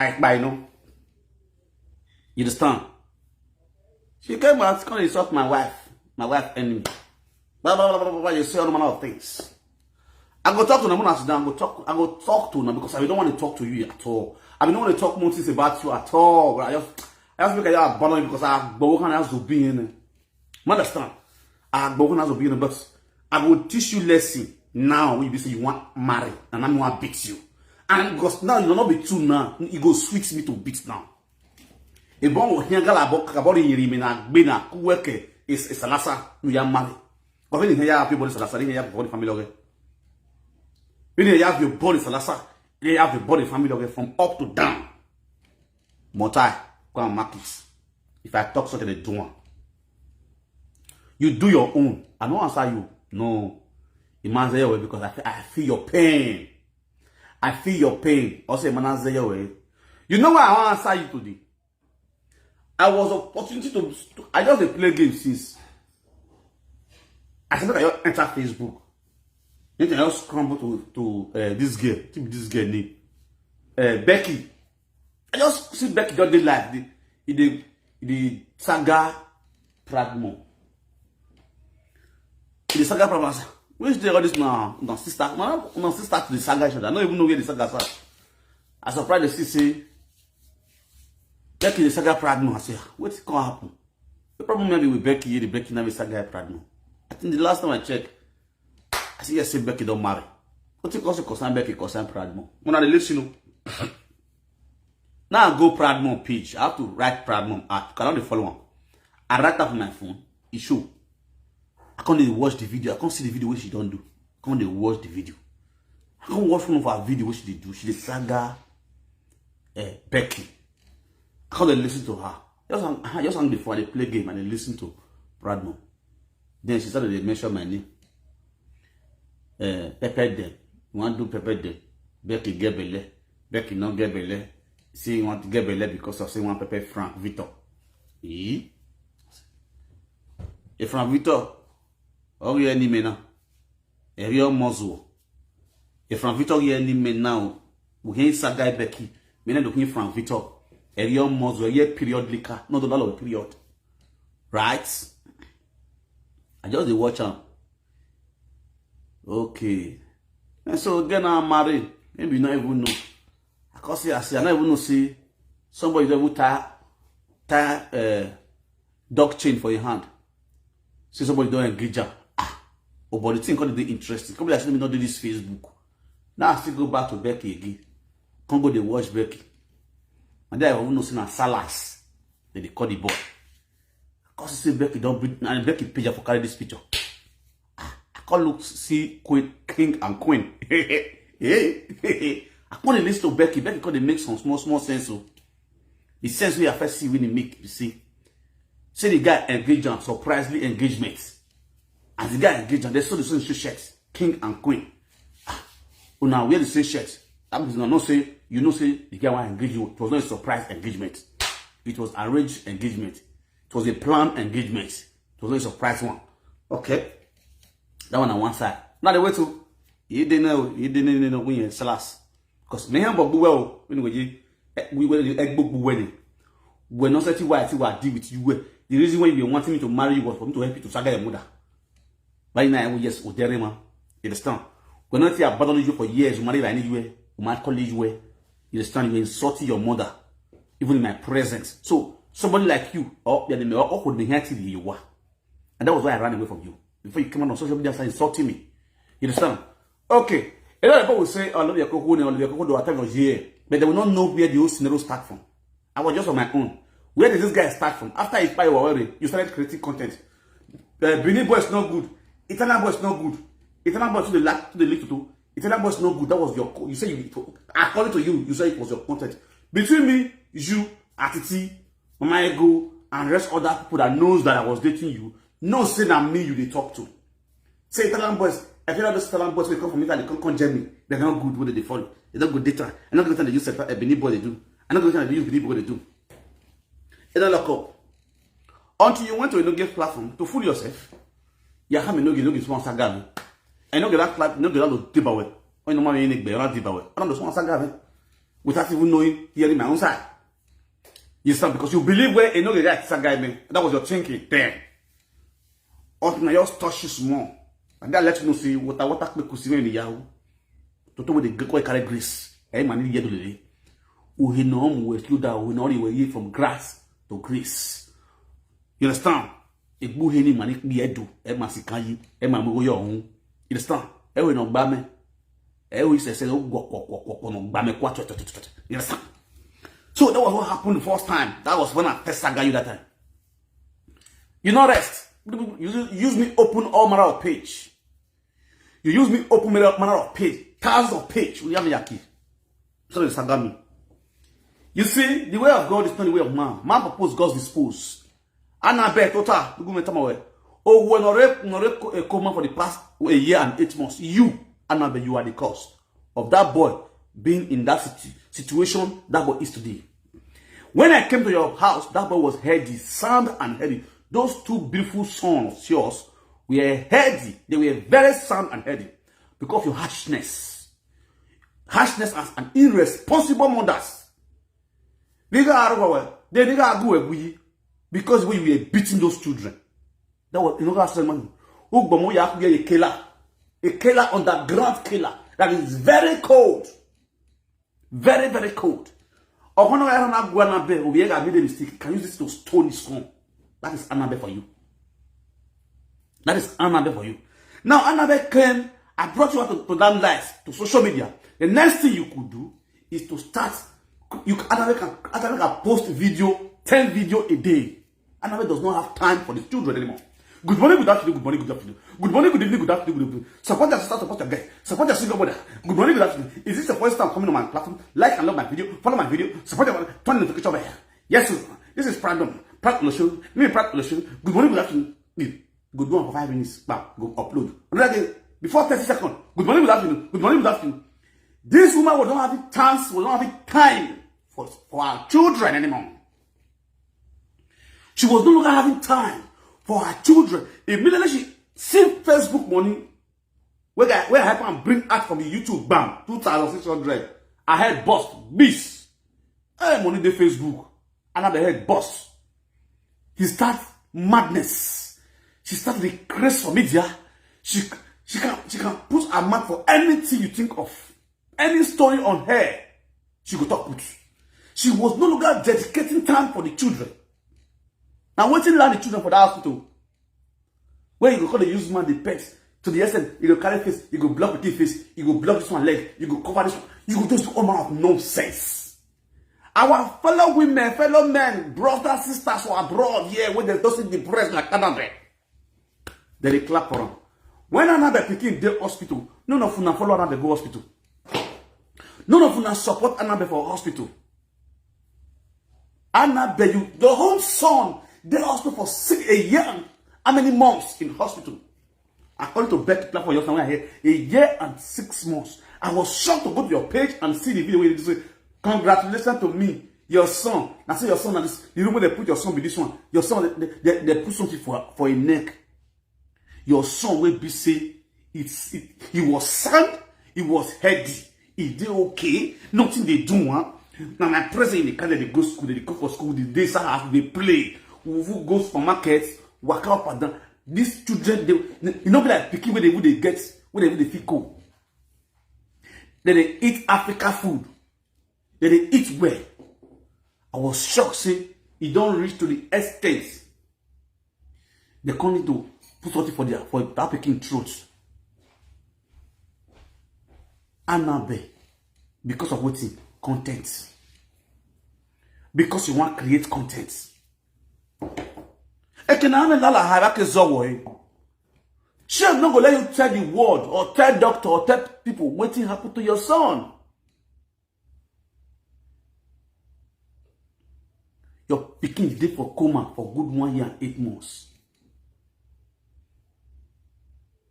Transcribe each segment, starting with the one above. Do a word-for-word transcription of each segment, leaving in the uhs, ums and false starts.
I buy no. You understand? She came out, come insult my wife, my wife enemy. Blah blah blah blah blah. You say all manner of things. I go talk to them when I sit down. I go talk. I go talk to them because I don't want to talk to you at all. I don't want to talk more things about you at all. But I just, I just make a abandon because I go work and I have to be in. You understand? I go work and I have to be in, but I will teach you lesson now. When you say you want marry, and I'm gonna beat you. And because now you will not be two now, it go sweet me to beat now. Ebon wo hia gala bo ka bo ri yiri mi na gbe na ku weke is is alasa nu ya marry. Ko fe ni ya pe bo ni salasa ni ya bo ni family oge. Ni ya fi bo ni salasa, ni ya fi bo ni family oge from up to down. Motai, go and mark it. If I talk something, they do one. You do your own. I don't answer you. No. It man say, "Well, because I feel, I feel your pain. I feel your pain." Also, man say, "Well, you know why I want answer you today? I was opportunity to, to I just dey play game since. I said I just enter Facebook. Then I just scramble to to uh, this girl. Think this girl name uh, Becky. I just see Becky just dey live. The the the saga Pragmo. The saga Pragmo. Which day all this now? No sister, no, no sister to the saga each other. I don't even know where the saga start. I surprised to see say Becky the saga Pragmo. I say, "Ah, what can happen?" The problem maybe with Becky, the Becky now with saga Pragmo. I think the last time I checked, I see you say Becky don't marry. What you call concern Becky, concern Pragmo? When I listen, you know. Now I go Pradmon page. I have to write Pradmon app. Cannot dey follow am. I write am for my phone. E show. I come dey watch the video. I come see the video wey she don do. Come dey watch the video. I come watch one of her video wey she dey do. She dey saga uh, Becky. I come dey listen to her. Just hang, just hang before I dey play game and dey listen to Pradmon. Then she started to mention my name. Uh, pepper them. You want to do pepper them? Becky get belle. Becky not get belle. Say you want to get belle because of say one pepper Frank Victor. Ee? If Frank Victor, all your enemy now. If your muzzle. If Frank Victor your enemy now, we can saga Becky. Me na looking Frank Victor. If your muzzle, your period liquor. Not the dollar period. Right? I just dey watch am. Okay. And so again, I'm married. Maybe you not even know. I can see, I see, I not even know see somebody that will tie tie uh, dog chain for your hand. See somebody don't engage am. Ah, oh, but the thing come dey interesting. Come be like say me not do this Facebook. Now I still go back to Becky again. Come go dey watch Becky. And then I even know say na Salas. They dey call the boy. Cause say Becky don't bring and Becky page for carry this picture. Ah, I can't look see queen, king and queen. Hey, I can't listen to Becky. Becky can't make some small small sense. So the sense we first see when he make you see. Say the guy engage on surprisingly engagement. As the guy engage on, they saw the same shirt, king and queen. Ah, oh, now wear the same shirt. That means no, no say you know say the guy want engage you. It was not a surprise engagement. It was arranged engagement. It was a planned engagement. It was not a surprise one. Okay. That one on one side. Now they wait to he didn't know, he didn't know when you slash. Because me and Bob well, when we we were the egg book when we not certain why I see what I deal with you. The reason why you wanted me to marry you was for me to help you to saga your mother. By now, yes, Oderema. You understand? We're not here abandoning you for years. You marry like anywhere. You might call you where. You understand? You're insulting your mother, even in my presence. So somebody like you, or the or could the you are. And that was why I ran away from you. Before you came out on social media and started insulting me. You understand? Okay. A lot of people will say, "Oh, I love your cocoa, I love your cocoa, do whatever here." But they will not know where the whole scenario start from. I was just on my own. Where did this guy start from? After he spy Wawere, you started creating content. Uh, Benin boy is not good. Italian boy is not good. Italian boy to the lack to the little too. Italian boy is not good. That was your co- you say you according to you, you say it was your content. Between me, you, Atiti, Mama Ego, and rest other people that knows that I was dating you, no say that me you they talk to. Say Italian boys, if you know those Italian boys, they come from Italy, come come Germany, they're not good what they follow. They don't go data. I'm not gonna tell you set a Benin boy they do. I'm not gonna tell you Benin boy they do. They don't lock up. Until you went to a no get platform to fool yourself. You have me no get no get one saga. I no get that clap, no get that look deep away. When no money in it, but not deep away. I don't just want saga. without even knowing, hearing my own side. You understand? Because you believe where e no dey right, that guy, man. That was your thinking then. But now just touch you small. And that let you know, see, water, water, make you see when you yahoo. Toto with the great carry grace. Eh, man, you do. Uhinam was you that we know we from grass to grace. You understand? Egbu he ni mani kpi edu, e ma si kan yi, e ma mu yo hun. You understand? E we no gba me. E we se se lo gwo kwo kwo kwo kwo no gba me kwa twe twe twe twe. You understand? So that was what happened the first time. That was when I first saga you that time. You no rest. You use me open all manner of page. You use me open manner manner of page. Thousands of page. We have yaki. So they saga me. You see, the way of God is not the way of man. Man propose, God dispose. Annabelle, tota, you go tell me where. Oh, when nore nore a coma for the past a year and eight months. You, Annabelle, you are the cause of that boy being in that situ- situation that boy is today. When I came to your house, that boy was healthy, sound and healthy. Those two beautiful sons of yours were healthy. They were very sound and healthy because of your harshness. Harshness as an irresponsible mothers. Nigga, I don't know. They nigga, I go with because we were beating those children. That was, you know, that's the money. Ugbomo ya kuye a killer. A killer, underground killer. That is very cold. Very, very cold. Okono ya na gwa na be, obi ya made a mistake. Can use this to stone his home. That is Annabelle for you. That is Annabelle for you. Now, Annabelle came, I brought you out to, to that life, to social media. The next thing you could do is to start, you can, Annabelle can, Annabelle can post video, ten video a day. Annabelle does not have time for the children anymore. Good morning, good afternoon, good morning, good afternoon. Good morning, good evening, good afternoon, good evening. Support your sister, support your guy. Support your single mother. Good morning, good afternoon. Is this the first time coming on my platform? Like and love my video, follow my video, support your, turn the notification bell. Yes, sir. This is Pradom. Prat Olosho. Me, Prat Olosho. Good morning, good afternoon. Good one for five minutes. Bam, go upload. Another day, before thirty seconds. Good morning, good afternoon. Good morning, good afternoon. This woman was not having chance, was not having time for, for our children anymore. She was no longer having time for her children. Immediately she see Facebook money, where I, where I help and bring out from the YouTube, bam, two thousand six hundred. I had boss, beast. Hey, money the Facebook. Another head boss. He start madness. She start the craze for media. She she can she can put her mouth for anything you think of. Any story on her, she go talk put. She was no longer dedicating time for the children. Now, waiting land the children for that hospital. Where you go call the use man the pet to the extent you go carry face, you go block the face, you go block this one leg, you go cover this one, you go just come out of nonsense. Our fellow women, fellow men, brothers, sisters who are abroad here, when they don't see the breast like Canada, they dey clap for am. When Annabelle pikin dey hospital, none of una follow Annabelle go hospital. None of una support Annabelle for hospital. Annabelle, you, your own son dey hospital for six, a year and how many months in hospital? According to Becky platform, your son here a year and six months. I was shocked to go to your page and see the video where you say, "Congratulations to me, your son." I say your son, and this, the room where they put your son be this one. Your son, they, they, they put something for for a neck. Your son will be say it's it, he was sound, he was healthy, he dey okay, nothing dey do am. Na my present in the car, they go school, they go for school, the days as they play, we go supermarket, walk up and down. These children, they, you know, be like pikin where they would they get, where they would they fit go. Then they eat Africa food. Then they eat well. I was shocked, say, e don reach to the extent they come need to put something for their for that pikin throat. Annabelle, because of wetin? Content. Because you wan create content. Ekename lala harake zowo eh. Shame no go let you tell the world or tell doctor or tell people wetin happen to your son. Your pikin dey for coma for good one year and eight months.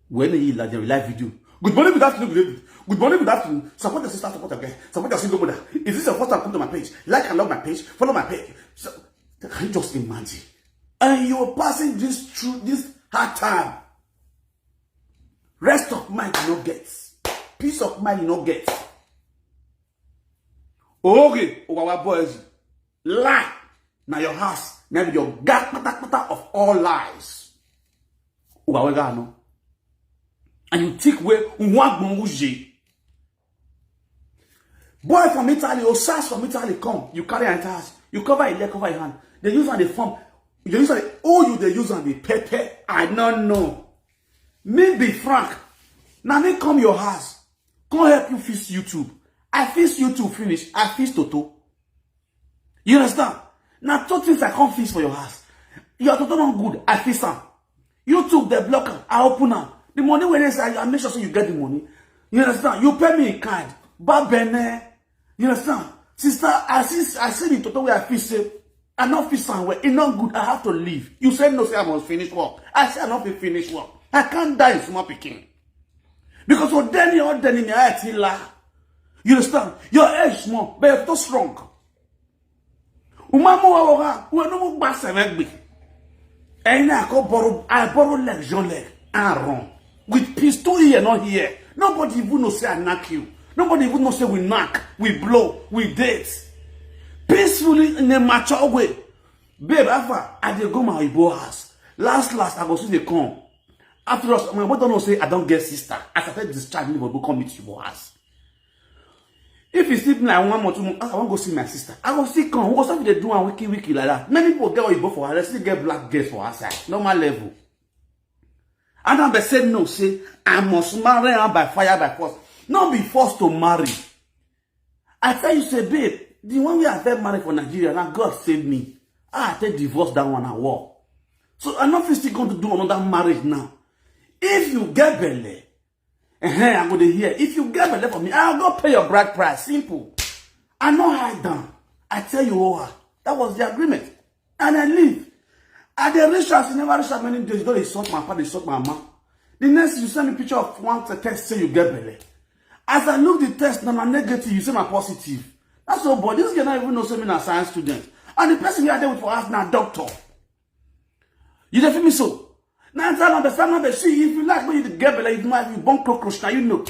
When you like the live video, good morning, good afternoon, good evening, good morning, good afternoon. Support your sister, support your guy, support your single mother. Is this your first time come to my page? Like and love my page, follow my page. So, can you just imagine? And you're passing this through this hard time. Rest of mind you no get. Peace of mind you no get. Okay, Owawa boys, lie. Now your house, now be your God, pata pata of all lies. Owawa no. And you take away one uje. Boy from Italy, Osas from Italy, come. You carry an entire house. You cover your leg, cover your hand. They use on the form. They use on the, oh, you they use on the pepper. I don't know. Me be frank. Now me come your house. Come help you fix YouTube. I fix YouTube finish. I fix Toto. You understand? Now two things I can't fix for your house. Your Toto not good. I fix am. YouTube, they block am. I open am. The money where they say, I make sure so you get the money. You understand? You pay me in kind. But Bene, you understand? Sister, I see, I see the Toto where I feel say, I not feel somewhere. It not good. I have to leave. You say no, say I must finish work. I say I not fit finish work. I can't die in small picking. Because for Danny or Danny, me I tell lie. You understand? Your age small, but you're too strong. Umamu wa wa, we no mu gba seven gbe. And I go borrow, I borrow leg, John leg, and run. With peace, two ear, not here. Nobody even know say I knock you. Nobody even know say we knock, we blow, we date. Peacefully in a mature way. Babe, Alpha, I dey go my Igbo house. Last, last, I go see they come. After all, my mother don't know say I don't get sister. As I said, discharge me, but go come meet you for house. If you sleep like one month, two months, I won't go see my sister. I go still come. We go start to dey do one wiki wiki like that. Many people get Oyibo for her, they still get black girls for her side. Normal level. And I be say no, say I must marry her by fire, by force. Not be forced to marry. I tell you, say, babe, the one way I felt married for Nigeria, now God saved me. I take divorce that one at war. So I'm not still going to do another marriage now. If you get belle, eh, I go dey here. If you get belle for me, I'll go pay your bride price. Simple. I no hide down. I tell you, oh, that was the agreement. And I leave. I dey reach house, never reach out many days. Don't insult my father, insult my mama. The next, you send me picture of one te-, test, say you get belle. As I look the test, now my negative, you say my positive. That's all, boy. This girl not even know say me na science student. And the person we are there with for us now, doctor. You dey feel me so? Now I tell her, the son of the, see, if you like, when you get belle, if you might be born cockroach, now you know.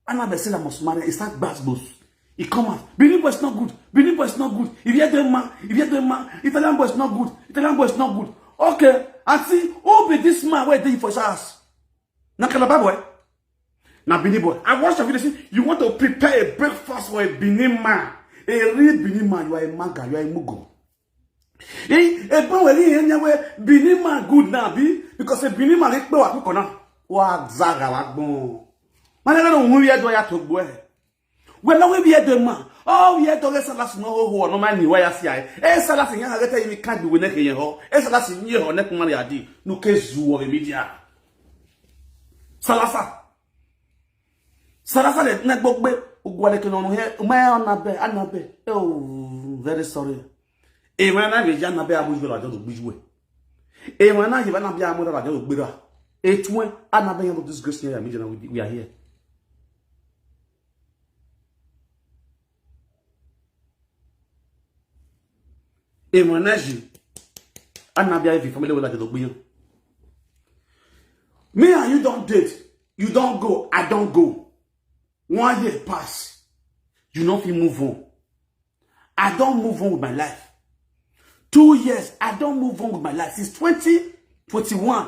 And I say I must marry. It's not bad, boss. He come out. Benin boy is not good. Benin boy is not good. If you hear the man, if you hear the man, Italian boy is not good. Italian boy is not good. Okay, I see. Who be this man where dey for his house? Na Calabar boy. Na Benin boy. I watch the video. See, you want to prepare a breakfast for a Benin man. A real Benin man. You are a maga. You are a mugo. Eh, a boy wey anywhere Benin man good now, be because a Benin man, like, wa kuko na. Wa zaga wa gbon. Man, I don't know who you do ya to boy. Well, now we be a the man. Oh, we had to get Salas no ho, no man, why I see. Eh, Salas in Yanga, you can't be with neck in your ho. Eh, Salas in your neck, money, I did. No case, you are a media. Salasa. Salasa le na gbogbo ugwale ke no he. Ume anabe, anabe. Oh, very sorry. E wa na be ja na be abu jwe la jo gbe jwe. E wa na je ba na be amu la jo gbe ra. E tuwe anabe yan disgrace here, me na we, we are here. E wa na je anabe ayi family wala jo gbe yan. Me and you don't date. You don't go, I don't go. One year pass. You no fit move on. I don't move on with my life. Two years, I don't move on with my life. Since twenty twenty-one.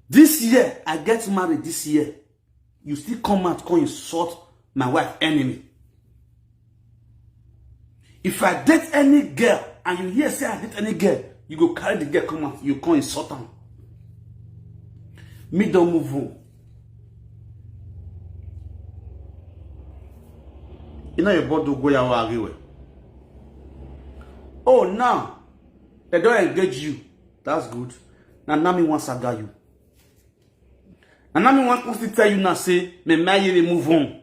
This year, I get married this year. You still come out, come insult my wife enemy. If I date any girl and you hear say I date any girl, you go carry the girl come out, you come insult am. Me don't move on. You know your body go your way. Oh, now they don't engage you. That's good. Now, now me want saga you. And now me want to tell you now, say, me, me, you move on.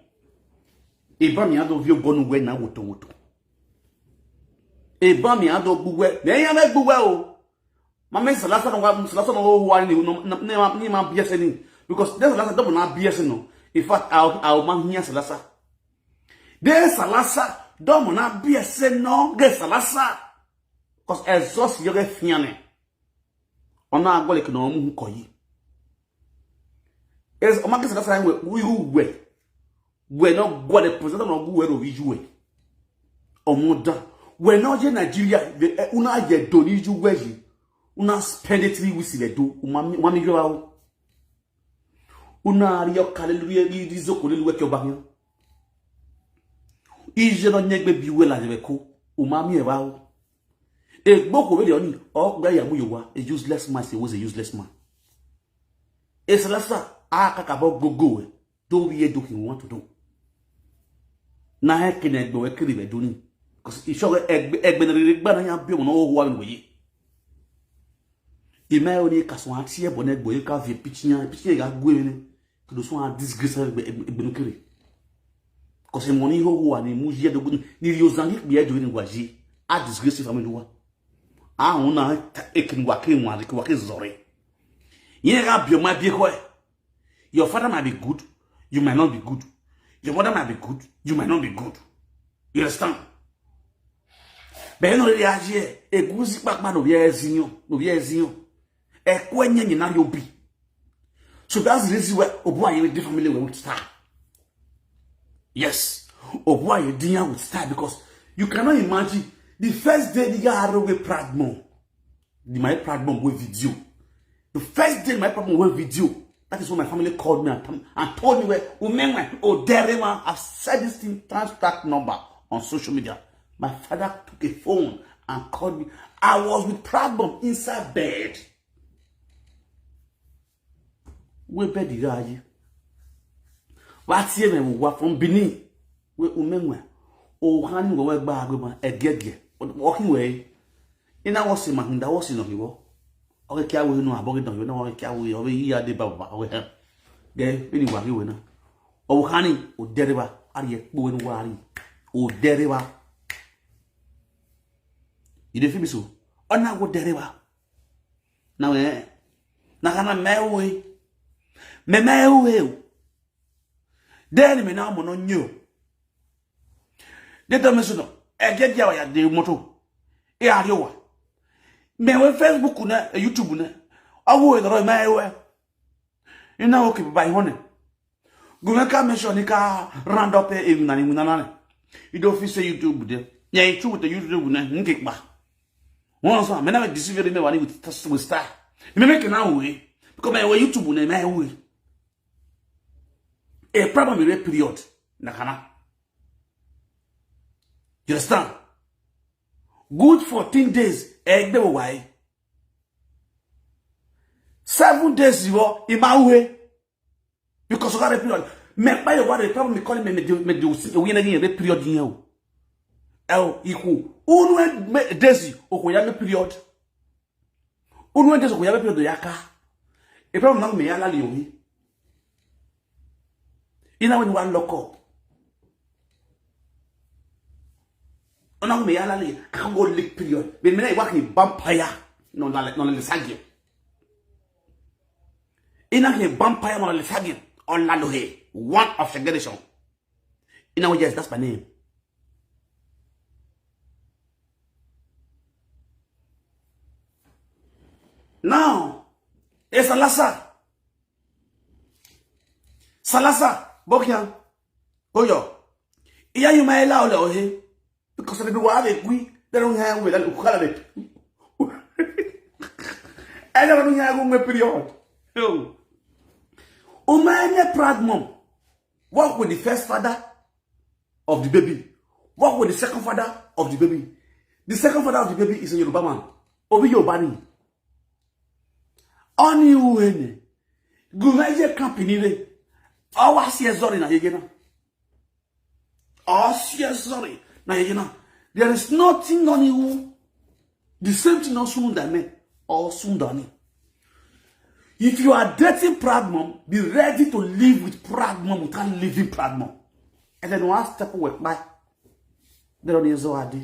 Eba mi ado vio gonu we na woto woto. Eba mi ado gbuwe. Me ya me gbuwe o. Ma me Salasa no wa, Salasa no wa ni no, ni ma, ni ma B S N. Because then Salasa don't na B S N no. In fact, I'll, I'll man here Salasa. Then Salasa don't na B S N no, get Salasa. Because exhaust you get fiane. Ona agole ke no mu ko yi. Es o ma ke Salasa we, we, we. We no go the present no go where we you. Omoda. We no je Nigeria. We, eh, una je do ni you we. Una spend it three weeks in the do. Umami, umami you are. Una ri o kale lu ye ri zo ko le lu we ke oba yan. Ije no nyegbe bi we la je ko. Umami e ba o. Egbo ko we le oni. O gba ya mu yo wa. A useless man say was a useless man. It's lasa. A ka ka bo go go. Do we do he want to do. Na he kene egbe we kiri be do ni. Because isho egbe egbe na ri gba na ya bi mo no wa mi we. Ime oni ka so ati e bo na egbe ka vi pichinya pichinya ga gwe ne. Kudo so a disgrace egbe egbe no kiri. Because money ho ho ani mu ye do ni ri ozangi bi e do ni wa ji. A disgrace family wa. A una ekin wa ke wa ke wa ke zore. Ye ga bi o ma bi ko e. Your father might be good, you might not be good. Your mother might be good, you might not be good. You understand? But you know the idea. Eguzi kpakpa no bia ezinyo, no bia ezinyo. Ekwe nyenye na yobi. So that's the reason why obu aye with different family with star. Yes, obu aye dinya with star because you cannot imagine the first day the guy had a proud mom. The my problem with video. The first day my problem with video. That is when my family called me and, and told me where Umenwe Oderema. I've said this thing times that number on social media. My father took a phone and called me. I was with problem inside bed. We bed the guy. What's here? We were from Benin. We Umenwe. O hani we gba agbe ma egege. O hin we. Ina wo si ma hunda wo si no hiwo. Oke kia we no aboge don yo na wo kia we o ya de baba o he. Ge ini wa hiwe na. O hani o dereba ari e po en wa ari. O dereba. You dey feel me so? Ona go dereba. Na we. Na kana me we. Me me we. Then me na mo no nyo. They tell me so no. Egege awa ya de moto. E ari owa. Me we Facebook na, e YouTube na. Awo e ro me we. Ina wo ki ba ihone. Gume ka me so ni ka round up e na ni na na. You don't feel say YouTube de. Yeah, YouTube with the YouTube na ngi pa. Won so me na me deceive me wa ni with test with star. Me me ke na we. Because me we YouTube na me we. A problem with period. Na kana. You understand? Good fourteen days. Egbe wo wai. Seven days you are in my way. Because of that period. Me by what the problem me call me me do me do we na yin period yin o. El iku. Unu days o ko ya me period. Unu days o ko ya me period ya ka. E problem na me ya la le ohi. Ina when one lock up. Ona me ya la le ka go lick period. Be me na wa ki vampire. No na no le sagi. Ina ki vampire no le sagi. On la lo he. One of the generation. Ina yes, that's my name. Now, it's a lasa. Salasa, bokian. Oyo. Iya you my la ole ohe. Because the people have a gui, they don't have with that ukala de. I don't know how to period. Yo. O my any proud mom. Work with the first father of the baby. Work with the second father of the baby. The second father of the baby is a Yoruba man. Obi Yoruba ni. Oni uene. Gumeje company re. Awa si ezori na yegena. Awa si ezori na yegena. There is nothing on you. The same thing on Sundame or Sundani. If you are dating proud mom, be ready to live with proud mom without leaving proud mom. And then one step away, bye. They don't need so hard.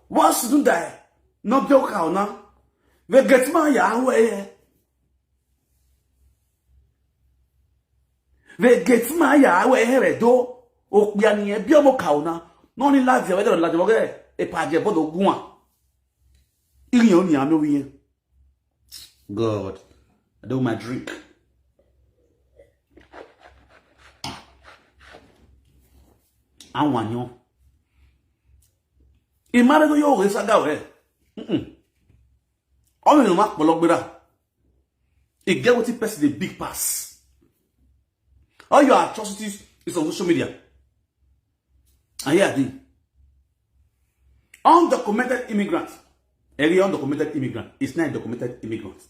What's do that? No joke out now. We get my Yahweh. We get my Yahweh here do. Okpiani e bi omo kauna. No ni lazi we do lazi we e pa je bodo gun. Iriyan ni ami wi yen. God, I do my drink. Anwanyo. Imare go yo we saga we. Mm-mm. All you ma polo gbera. E get wetin person dey big pass. All your atrocities is on social media. And here I dey. Undocumented immigrant. Every undocumented immigrant is not a documented immigrant.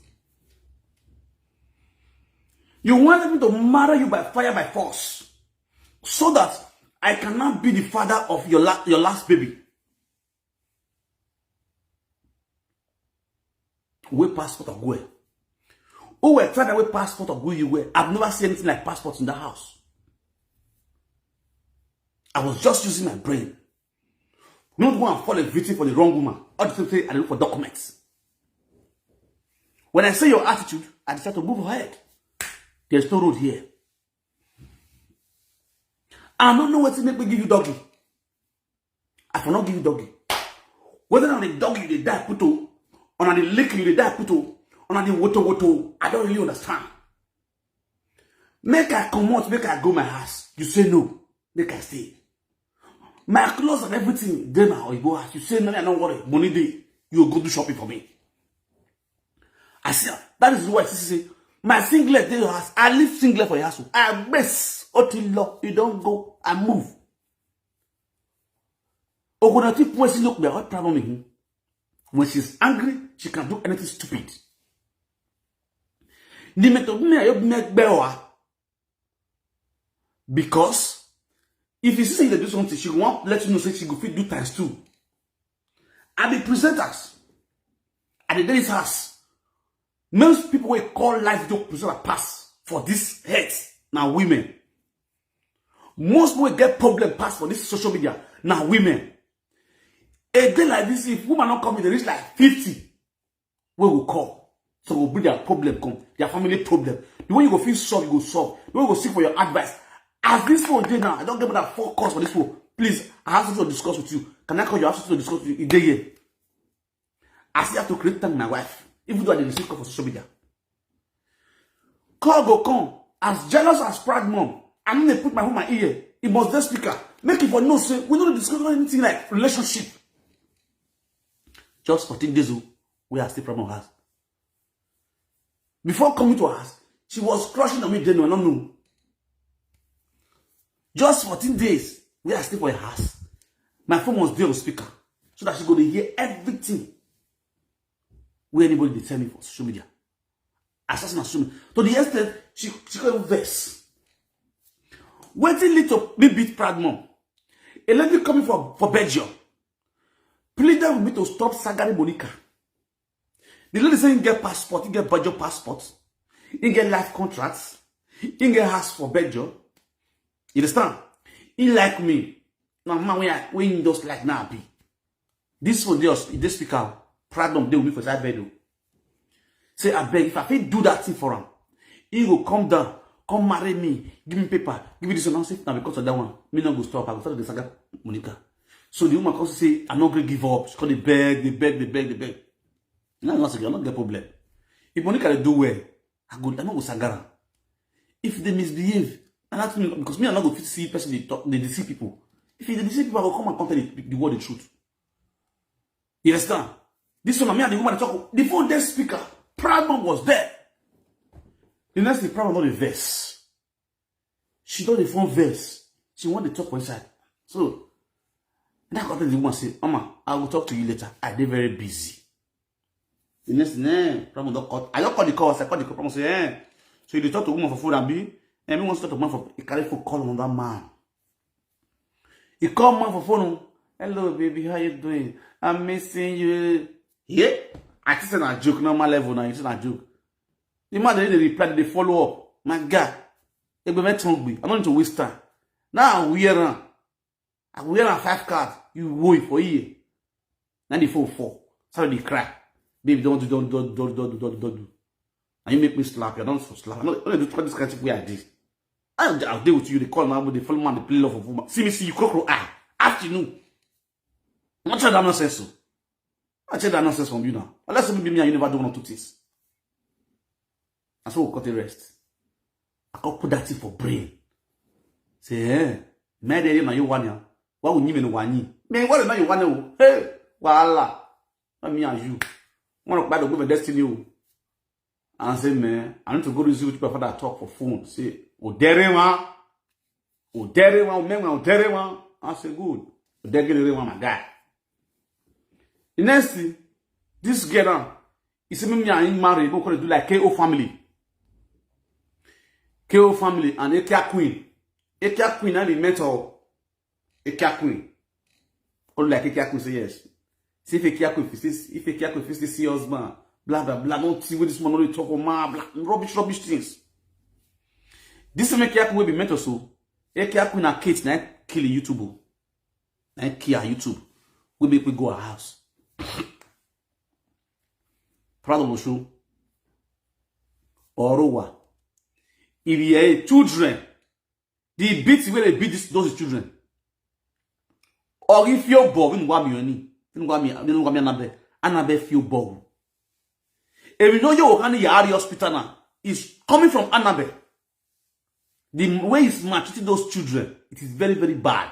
You wanted me to marry you by fire, by force, so that I cannot be the father of your, la- your last baby. Wey passport Ogue. Who were trying to wey passport Ogue you were? I've never seen anything like passport in that house. I was just using my brain. Not go and fall a victim for the wrong woman. All the same say I look for documents. When I say your attitude, I decide to move ahead. There's no road here. I don't know what to make me give you doggy. I for not give you doggy. Whether on the doggy you dey die put o, on the lick you dey die put o, on the woto woto, I don't really understand. Make I comot, make I go my house. You say no, make I stay. My clothes and everything dey my oyibo house. You say no, I don't worry. Money dey, you go do shopping for me. I see am. That is why I say my singlet dey your house. I leave singlet for your house. I miss Otilo. You don't go. I move. Ogunati puesi look me what problem with him. When she's angry, she can do anything stupid. Ni me to me ayo me gbewa. Because if you see say you dey do something, she won't let you know say she go fit do times two. I be presenters. I dey dey this house. Most people wey call life joke presenter pass for this head na women. Most people wey get problem pass for this social media na women. A day like this, if woman no come, e dey reach like fifty wey go call. So go bring their problem come, their family problem. The way you go fit solve, you go solve. The way you go seek for your advice. As this phone dey now, I don get more than four calls for this phone. Please, I have something to discuss with you. Can I call you? I have something to discuss with you. E dey here. I still have to create time with my wife, even though I dey receive call for social media. Call go come. As jealous as proud mom, I no dey put my phone my ear. E must dey speaker. Make e for know say we no dey discuss anything like relationship. Just fourteen days o, we are still from her house. Before coming to her house, she was crushing on me, then I don't know. Just fourteen days, we are still for her house. My phone must dey on speaker so that she go dey hear everything wey anybody dey tell me for social media. Assassin as social media. To the extent she she go even vex. Wetin lead to me beat proud mom? A lady coming for for Belgium pleaded with me to stop sagari Monica. The lady say he get passport, he get Belgium passport, he get life contracts, he get house for Belgium. You understand? He like me. Now man wey I wey he just like now be. This one dey hos- dey speaker, problem dey with me for side bed o. Say abeg, if I fit do that thing for am, he go come down, come marry me, give me paper, give me this one. I say na because of that one, me no go stop. I go start to dey saga Monica. So the woman come say I no gree give up. She come dey beg, dey beg, dey beg, dey beg. Now once again, I no get problem. If Monica dey do well, I go I no go saga am. If they misbehave, and ask me because me I no go fit see person dey talk dey deceive people. If they deceive people, I go come and come tell the, the world the truth. You understand? This one, me and the woman dey talk. The phone dey speaker. Proud mom was there. The next thing, proud mom no dey vex. She don dey phone vex. She wan dey talk for inside. So, now I go tell the woman say, Mama, I will talk to you later. I dey very busy. The next thing, eh, proud mom don cut. I don cut the call. I cut the call. Proud mom say, eh. So you dey talk to woman for phone, abi? Eh, me wan talk to man for. He carry phone call another man. He call man for phone. Hello, baby, how you doing? I'm missing you. Yeah? I think say na joke, normal level now. You say na joke. The man dey dey reply, dey follow up. My guy, egbe me tongbi. I don't need to waste time. Now I wear am. I wear am five card. You woi for here. Now the phone fall. Start dey cry. Baby, don't do, don't do, don't do, don't do, don't do, don't do. And you make me slap you. I don't for slap. I don't, I don't do this kind of thing where I did. I, I'll deal with you. They call now, they follow man, they play love of woman. See me, see you, crocodile eye. Afternoon. I'm not sure that nonsense. So. I check that nonsense from you now. Unless maybe me and you never do one or two things. And so we'll cut the rest. I can't put that thing for brain. Say, eh, my day, you know, you want ya. Why would you mean why? Man, what am I? Hey, voila. Not me and you. One of my go for destiny. And say, man, I need to go to see what your father talk for phone. Say, oh, there one. Oh, there one. Man, oh, there one. I say, good. Oh, there one, my guy. The next thing, this girl now, he say me and him marry, we gonna do like K O family. K O family and Ekia Queen. Ekia Queen, I be mentor. Ekia Queen. All like Ekia Queen say yes. See if Ekia Queen, if, if Ekia Queen, if see husband, blah, blah, blah, don't see what this man only talk, oh, man, blah, rubbish, rubbish things. This make Ekia Queen will be mentor, so Ekia Queen and Kate, na kill YouTube. Na kill her YouTube. We make we go her house. Proud of Oshun. Orowa. If you are children, the beat wey dey beat this, those children. Or if you ball, we go me, we go me, we go me Annabel. Annabel feel ball. If you know you can Yari hospital now, is coming from Annabel. The way he's maltreating those children, it is very, very bad.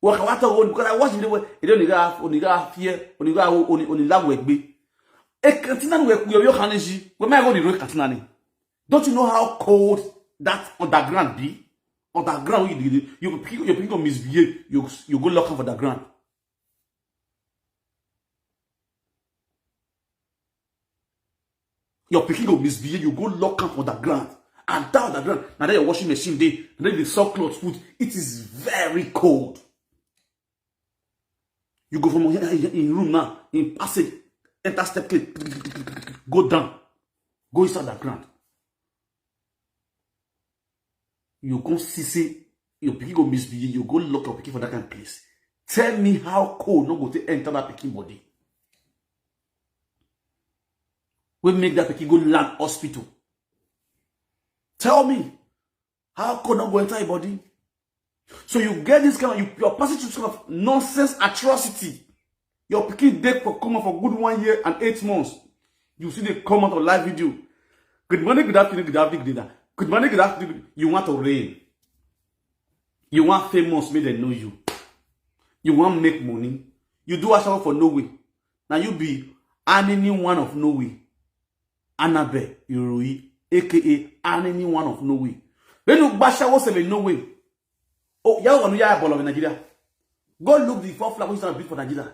Wakawata one, because I watch the way they don't have, only have fear, only have, only, only love with me. A cantina with your, your energy. When I go the road cantina, don't you know how cold that underground be? Underground, you, you, you, you, you misbehave, you, you go lock up for the ground. Your pikin go misbehave, you go lock am for the ground. And down the ground, now that your washing machine dey, and then the soft cloth food, it is very cold. You go from in room now, in passage, enter step, go down, go inside the ground. You come see say your pikin go misbehave, you go lock your pikin for that kind of place. Tell me how cold no go take enter that pikin body. We make that pikin go land hospital. Tell me how cold no go enter your body. So you get this kind of, you, you're passing through this kind of nonsense atrocity. Your pikin dey for coma for good one year and eight months. You see they come out of live video. Good morning, good afternoon, good afternoon, good dinner. Good morning, good afternoon. You want to reign. You want famous, make dem know you. You want make money. You do a show for no way. Now you be any one of no way. Annabel Iroyi, A K A any one of no way. When you bash out seven no way. Oh, yeah, one yeah ball of Nigeria. Go look the four flag which is built for Nigeria.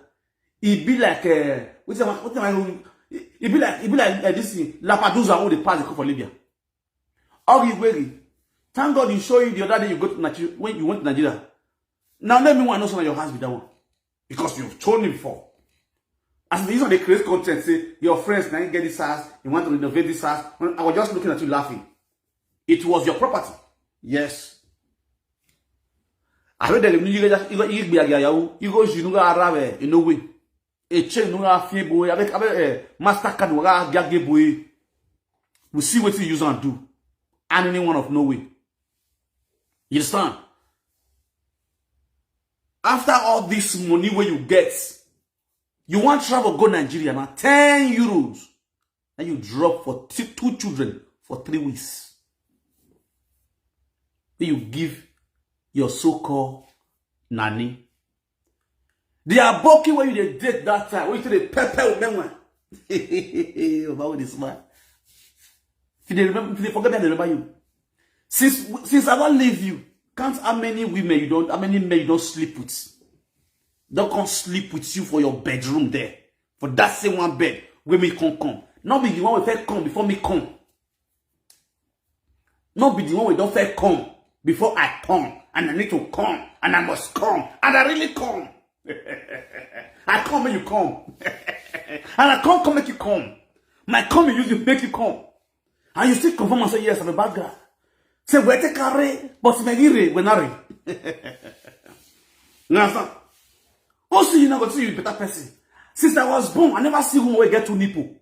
It be like uh, what am I? What am I? It be like it be like uh, this thing. Lampedusa, who they pass the for Libya. All the way. Thank God you show you the other day you go to Nigeria when you went to Nigeria. Now let me want to know some of your house with that one because you've told me before. As the usual they create content, say your friends now you get this house, you want to renovate this house. When I was just looking at you laughing. It was your property. Yes. I heard that you go you go you go you go you go you go you know way. A chain no have fear boy. Avec avec uh, Mastercard no have gage boy. We see what you use and do. And any one of no way. You understand? After all this money where you get, you want travel go Nigeria now, ten euros. And you drop for t- two children for three weeks. Then you give your so-called nanny. The aboki where you dey date that time, where you dey pepper women. About this man. If they remember, if they forget that they remember you. Since since I don't leave you, count how many women you don't, how many men you don't sleep with. Don't come sleep with you for your bedroom there. For that same one bed, where me come come. Not be the one wey first come before me come. Not be the one wey don first come before I come. And I need to come. And I must come. And I really come. I come when you come. And I come come make you come. My come you use to make you come. And you still confirm and say, yes, I'm a bad guy. Say, we take a ray, but me ray, we not ray. You understand? Oh, see, you never see you better person. Since I was born, I never see woman wey get two nipple.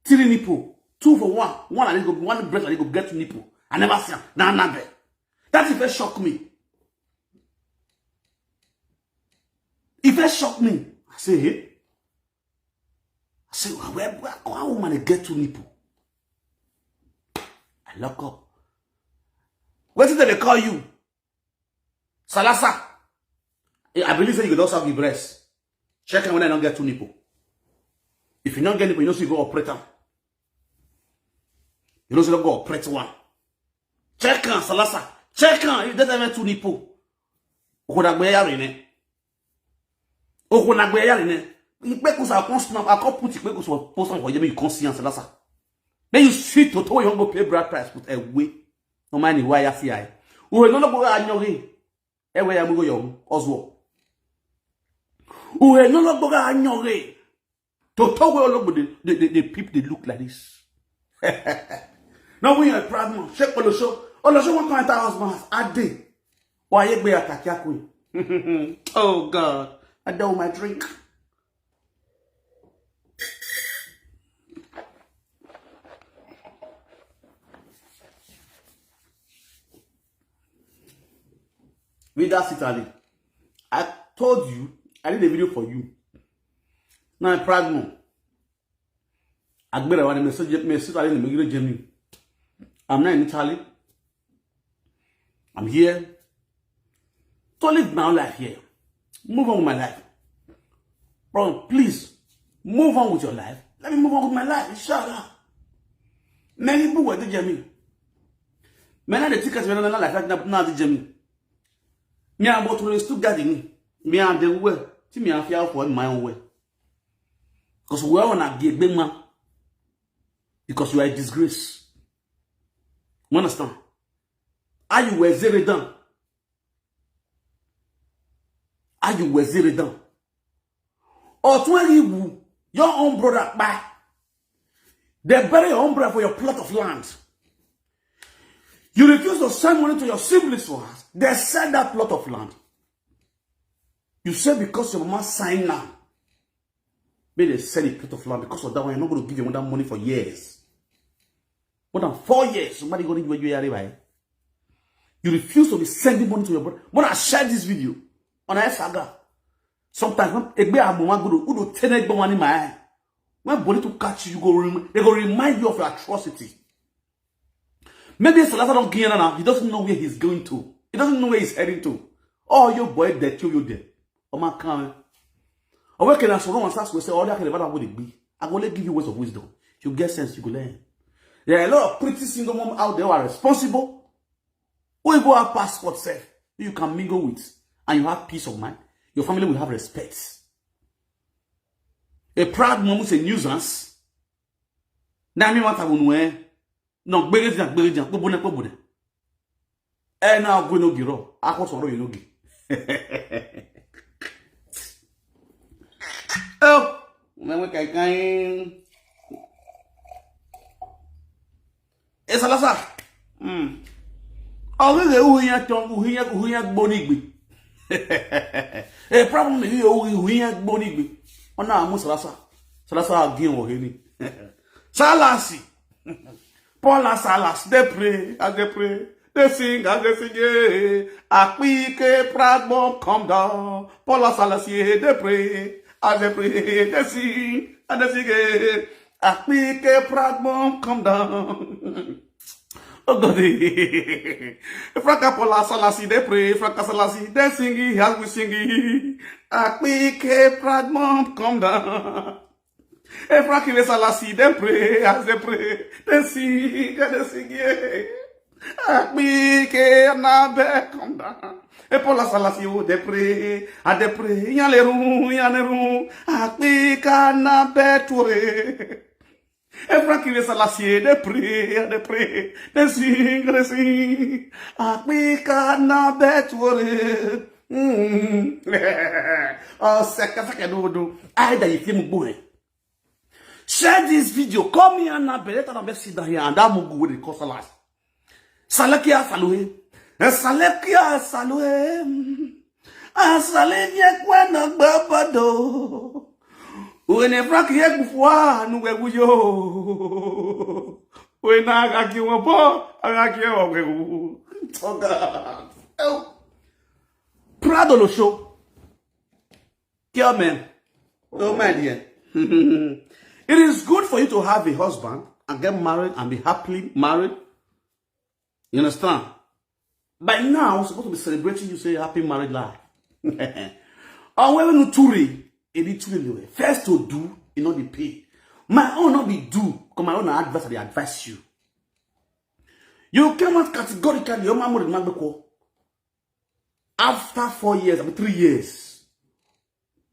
Three nipple. Two for one. One I go, one breast I go get two nipple. I never see am. Nah, nah, be. That if it shock me. If it shock me, I say, hey. I say, where, where, how woman dey get two nipple? I lock up. What did they call you? Salasa. I believe say you go don suck the breast. Check am when I don't get two nipple. If you don't get nipple, you know see you go operate am. You know see you go operate one. Check am, Salasa. Check am. You don't have two nipple. Okodagbe yari ne. Okodagbe yari ne. Ipekus I come snap. I come put Ipekus for post am for you. Make you come see am, Salasa. Then you see Toto, you go pay bride price, put away. No mind why I see I. Uhe no no go anyoge. Ewe ya mugo yom Oswald. Uhe no no go anyoge. Toto we ologbo dey dey dey dey peep dey look like this. No we are proud man. Shake Olosho. Olosho wan come enter house man. Ade. Why you be attack ya queen? Oh God. I don't my drink. With that Italy, I told you, I did a video for you. Now I proud no. Agbera wani message message ali ni migire Germany. I'm not in Italy. I'm here to live my own life here. Move on with my life. Bro, please move on with your life. Let me move on with my life, inshallah. Many people were to Germany. Many of the tickets were not like that now to Germany. Me and about to Stuttgart in me and the way. See me and fear for my own way. Because we are on a gate, big man. Because you are a disgrace. You understand? Are you were zero down? Are you were zero down? Or twenty you, your own brother, bye. They bury your own brother for your plot of land. You refuse to send money to your siblings for us. They sell that plot of land. You say because your mama signed now, may they sell a plot of land. Because of that one, you're not going to give your mother money for years. More than four years, somebody going to give you a right. You refuse to be sending money to your brother. When I share this video on a saga, sometimes when Egbe Amoma Gudu, who do ten Egbe money my eye, when Boli to catch you, you go rem- they go remind you of your atrocity. Maybe Salasa don't get now. He doesn't know where he's going to. He doesn't know where he's heading to. Oh, your boy, that you, you there. Oh my God. Or where can I so wrong and start to say, all that can never would it be? I go let give you words of wisdom. You get sense, you go learn. There are a lot of pretty single mom out there who are responsible. Who go have passport self you can mingle with, and you have peace of mind. Your family will have respect. A proud mom is a nuisance. Now me want to know. No, gbege dia, gbege dia, kpobune, kpobune. Eh, na gwe no giro. Akwa soro you no gi. Oh, na we kai kai. E Salasa. Hmm. Oge ge uhinya tong, uhinya, uhinya gbonigbe. E problem ni uhinya gbonigbe. Ona amu Salasa. Salasa agi o heni. Salasi. Paula Salas, they pray, as they pray, they sing, as they sing, yeah. Akpike proud mom, come down. Paula Salas, yeah, they pray, as they pray, they sing, and they sing, yeah. Akpike proud mom, come down. Oh God. Franka Paula Salasi, they pray, Franka Salasi, they sing, as we sing. Akpike proud mom, come down. If Rocky Salasi, they pray, as they pray, they sing, and they sing, yeah. Akpike Anabe, come down. If Paula Salasi, oh, they pray, and they pray, yaleru, yaleru. Akpike Anabe, tore. If Rocky Salasi, they pray, and they pray, they sing, and they sing. Akpike Anabe, tore. Mm. Oh, seka, seka, do, do. Either you feel me, boy. Share this video. Come here now, but let me sit down here and that mugu will cost a lot. Salekia Salue. Eh, Salekia Salue. Ah, Salekia kwena babado. When a Frank yek before, no we yo. When I got you a bo, I got you a we. Oh God. Oh. Prado lo show. Kill men. Oh my dear. It is good for you to have a husband and get married and be happily married. You understand? By now, I'm supposed to be celebrating you, say happy married life. Or when you truly, it is truly the way. First to do, you know the pay. My own not be do, because my own advice, I dey advise you. You came out categorically, your mama would not be. After four years, I mean three years.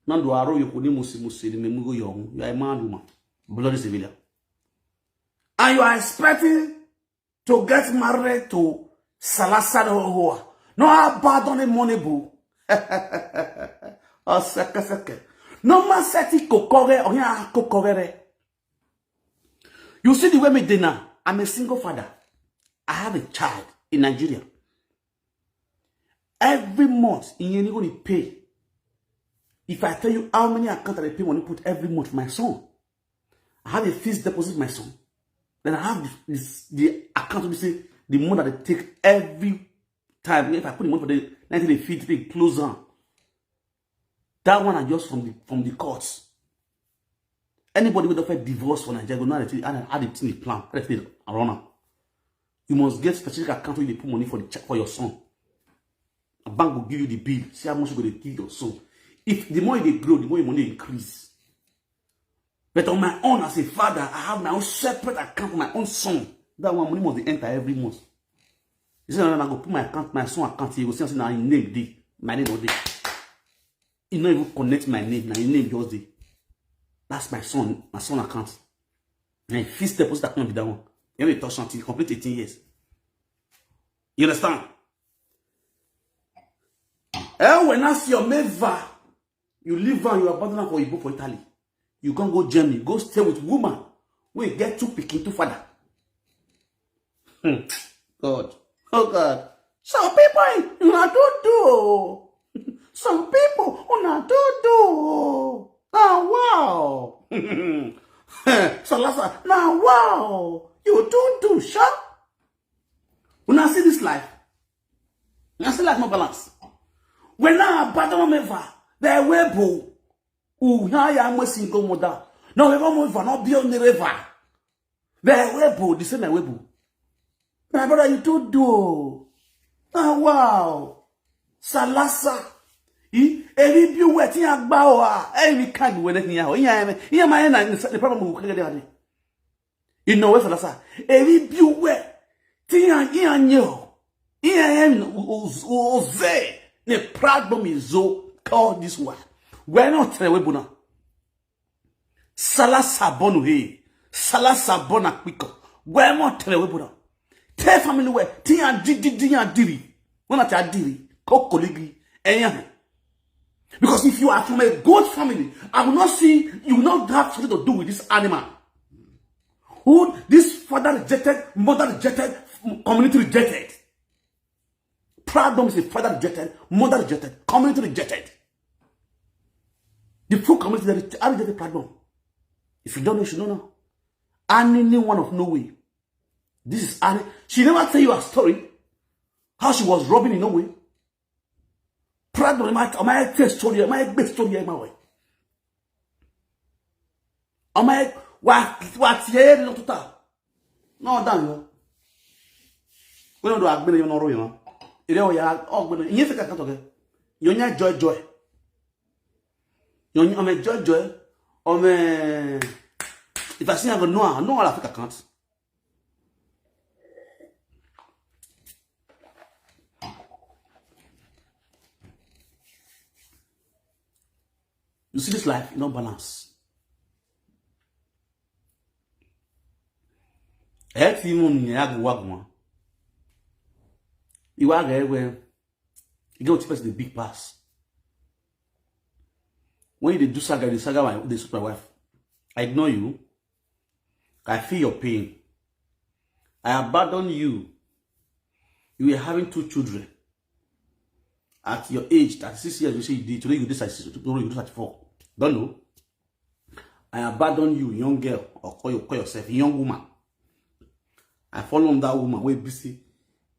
Now do aro you could musi musi the memugo young. You are a mad woman, bloody civilian. And you are expecting to get married to Salasa Hoa. No abandon the money boo. Or seke seke. No ma seti kokore or ya kokore. You see the way me dey now. I'm a single father. I have a child in Nigeria. Every month, in any going to pay. If I tell you how many accounts I pay money put every month for my son, I have a fixed deposit for my son. Then I have this, this the account to say the money that they take every time. If I put the money for the nineteen they feed, they close down. That one I just from the from the courts. Anybody with a divorce for Nigeria, go now they add the thing the plan, add the thing around. You must get specific account where they put money for the for your son. A bank will give you the bill. See how much you go to give your son. If the more they grow, the more your money increase. But on my own as a father, I have my own separate account for my own son. That one money must enter every month. You say, "No, no, I go put my account, my son account here. You go see, say, now your name dey, my name no dey. You no even connect my name, now your name just dey." That's my son, my son account. And fixed deposit account be that one. You only touch until you complete eighteen years. You understand? Eh, when I see your meva, you leave and you abandon am for Igbo for Italy. You can't go Germany, go stay with woman. We get two pikin, two father. Hmm. God. Oh God. Some people una do do. Some people una do do. Ah wow. Salasa. Now wow. You do do sha. Una see this life. Una see life no balance. When I abandon meva, they will bo. Una ya mo single mother. No we mo va no be on the river. They will bo the same way bo. My brother, you too do. Ah wow. Salasa. I ebi bi we ti agba o a. Ebi kan we ne ya o. Iya me. Iya ma na the problem we can get. You know what Salasa? Ebi bi we ti ya ya nyo. Iya em oze. The problem is so called this one. We're not tell we bona. Salasa bonu he. Salasa bona kwiko. We're not tell we bona. Tell family we ti ya di di di ya diri. When I tell diri, ko koligi. Eyan. Because if you are from a good family, I will not see you will not have something to do with this animal. Who this father rejected, mother rejected, community rejected. Problem is a father rejected, mother rejected, community rejected. The full community that are rejected problem. If you don't know, you should know now. Annie one of no way. This is Annie. She never tell you her story. How she was robbing in no way. Problem, am I, am I tell story? Am I big story? Am I way? Am I what what here? No to talk. No, done you. We don't do agbene you no ro you. Ire o ya ogbene. Yin se ka to ke. Yo nya joy joy. Yo nya me joy joy. O me if I see I go no, no Africa can't. You see this life, you no balance. Health even ya go work one. You are there where you get what person the big pass. When you dey do saga, the saga my the my wife. I ignore you. I feel your pain. I abandon you. You were having two children. At your age, thirty-six years, you say you did. Today you decide tomorrow you do thirty-four. Don't know. I abandon you, young girl, or call you call yourself young woman. I follow on that woman wey be say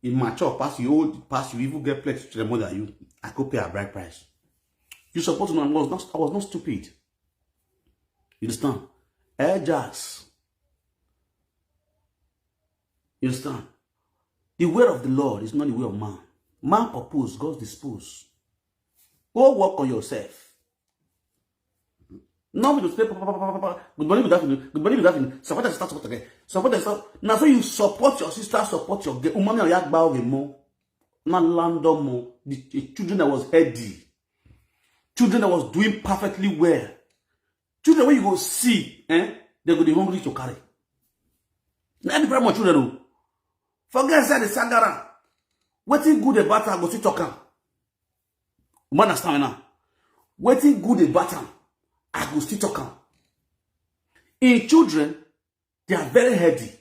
e mature pass you, old pass you, even get plenty children more than you. I go pay her bride price. You suppose to know I was not I was not stupid. You understand? Eh, Jazz. You understand? The way of the Lord is not the way of man. Man propose, God dispose. Go work on yourself. No be to say, "Pa, pa, pa, pa, pa, pa, good morning, good afternoon, good morning, good afternoon. Support and start, support again. Support and start." Now, so you support your sister, support your girl. Umami oyagba oge mo. Na land on mo. The, the children that was healthy. Children that was doing perfectly well. Children wey you go see, eh? They go dey hungry to carry. Na the problem of children o. Forget say the sangara. Wetin good about am, I go still talk am. You understand now? Wetin good about am, I go still talk am. In children, they are very healthy.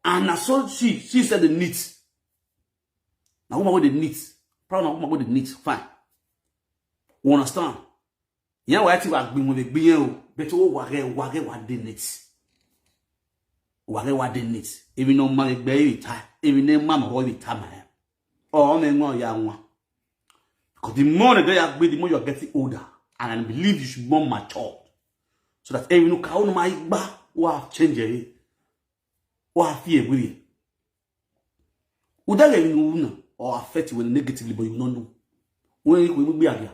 And na so she, she said the neat. Na woman wey dey neat. Proud na woman wey dey neat. Fine. You understand? Yẹn wà á ti wà gbìmọ̀ lè gbìyẹn o. Bẹ́ẹ̀ tí ó wà rẹ̀, wà rẹ̀ wà dé neat. Wà rẹ̀ wà dé neat. Èmi náà máa gbẹ èyí ta. Èmi náà máa mọ̀ ọ́ èyí ta màá. Ọ̀rọ̀ mi wọ́n ya wọn. Because the more the day I gbé, the more you are getting older. And I believe you should be more matured. So that every no ka onu ma igba wa change e. Wa fi e wiri. Udale ni una or affect you negatively, but you no know. When you be again.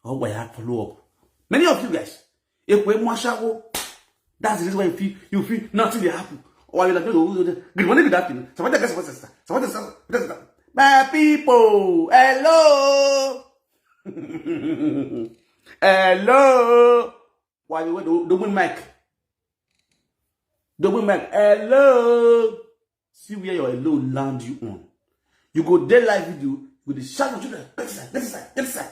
Oh, why I follow up. Many of you guys, if we mashago, that's the reason why you feel, you feel nothing will happen. Or you like, "Oh, good morning, good afternoon. Somebody gets what sister. Somebody says, my people, hello." Hello. Why you wait? Double mic. Double mic. Hello. See where your hello land you on. You go dey live video, you go dey shout for children, "Get inside, get inside, get inside."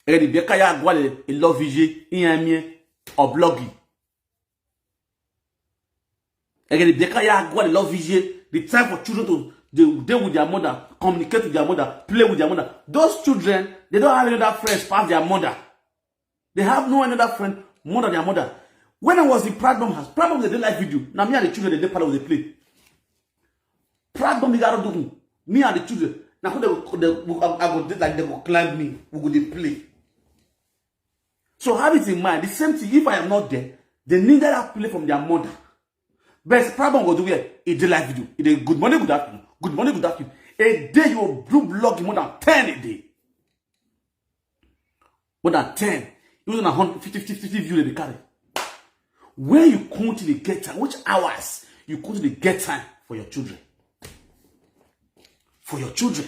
Eri beka ya gwale e love vije, iyan mi e, or blogi. Again, the Bekaya God love vije. The time for children to they deal with their mother, communicate with their mother, play with their mother. Those children, they don't have another friends past their mother. They have no another friend more than their mother. When I was in Pradom house, Pradom they dey live video. Now me and the children they dey parlor, they play. Pradom they got to do. Me and the children. Now they go, they go, I, I go dey like they go climb me. We go dey play. So have it in mind. The same thing, if I am not there, they need that play from their mother. But Pradom go do where? E dey live video. E dey good morning, good afternoon. Good morning, good afternoon. A day you will do blog more than ten a day. More than ten. Even a hundred, fifty, fifty, fifty view they carry. Where you count the get time, which hours you count the get time for your children? For your children.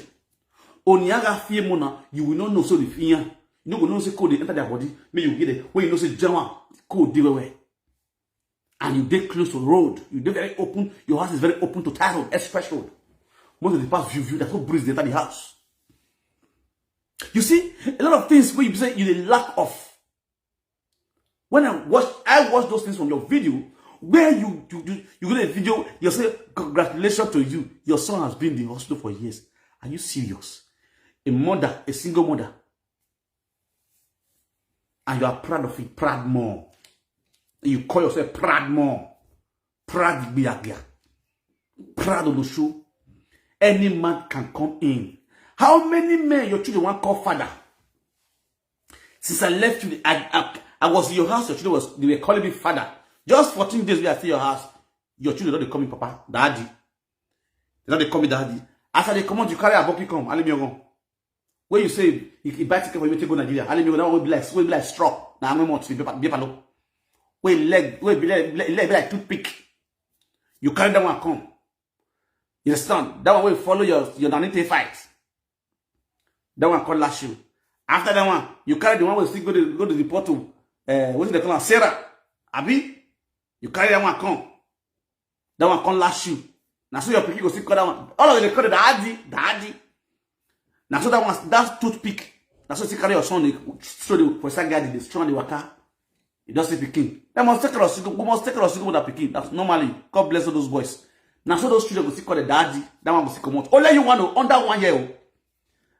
Oniaga fear mona, you will not know so the fear. You no go know say cold dey enter their body. Make you get it. When you know say Jama, cold dey well well. And you dey close to road. You dey very open. Your house is very open to tar road, express road. Most of the past view, view, there's no breeze dey enter the house. You see, a lot of things where you say you dey lack of. When I watch, I watch those things from your video, where you, you, you, you go to a video, you say, "Congratulations to you. Your son has been in the hospital for years." Are you serious? A mother, a single mother. And you are proud of it, proud more. You call yourself proud more. Proud Igbiagia. Proud of the show. Any man can come in. How many men your children want call father? Since I left you, I, I, I was in your house, your children was, they were calling me father. Just fourteen days we are still your house. Your children don't dey call me papa, daddy. They don't dey call me daddy. As I dey come out, you carry a bucket come, and leave me alone. When you say, you, you buy ticket for you to go Nigeria, and leave me alone, that one will be like, will be like straw. Now I'm going to be, be, be, Wey leg, wey be like, leg, leg be like toothpick. You carry that one come. You understand? That one will follow your, your nanny take fight. That one call lash you. After that one, you carry the one wey still go to, go to report to, uh, what do they call am? Sarah. Abi? You carry that one come. That one come lash you. Now so your pikin go still call that one. All of them dey call it daddy, daddy. Now so that one, that toothpick. Now so you carry your son, dey throw the for side garden, dey strong the waka. You don't see pikin. They must take care of single, we must take care of single mother pikin. That's normally. God bless all those boys. Now so those children go still call the daddy. That one go still come out. Only you want to under one year old.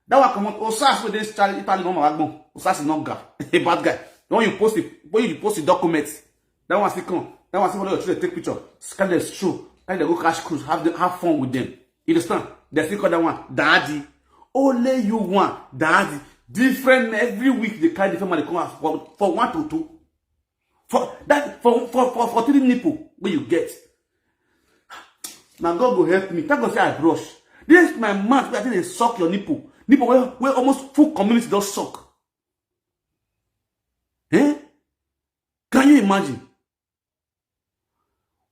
That one come out. Osas with this child, Italy mama wagbon. Osas is not guy. A bad guy. When you post it, when you post the documents, that one still come. That one still follow your children, take picture. Scan them through. Can they go cash cruise? Have the, have fun with them. You understand? They still call that one daddy. Only you want daddy. Different every week. They carry different money come out for, for one to two. For that, for, for, for, for three nipple, where you get. Na God go help me. Thank God say I brush. This my mouth wey I think dey suck your nipple. Nipple wey wey almost full community don suck. Eh? Can you imagine?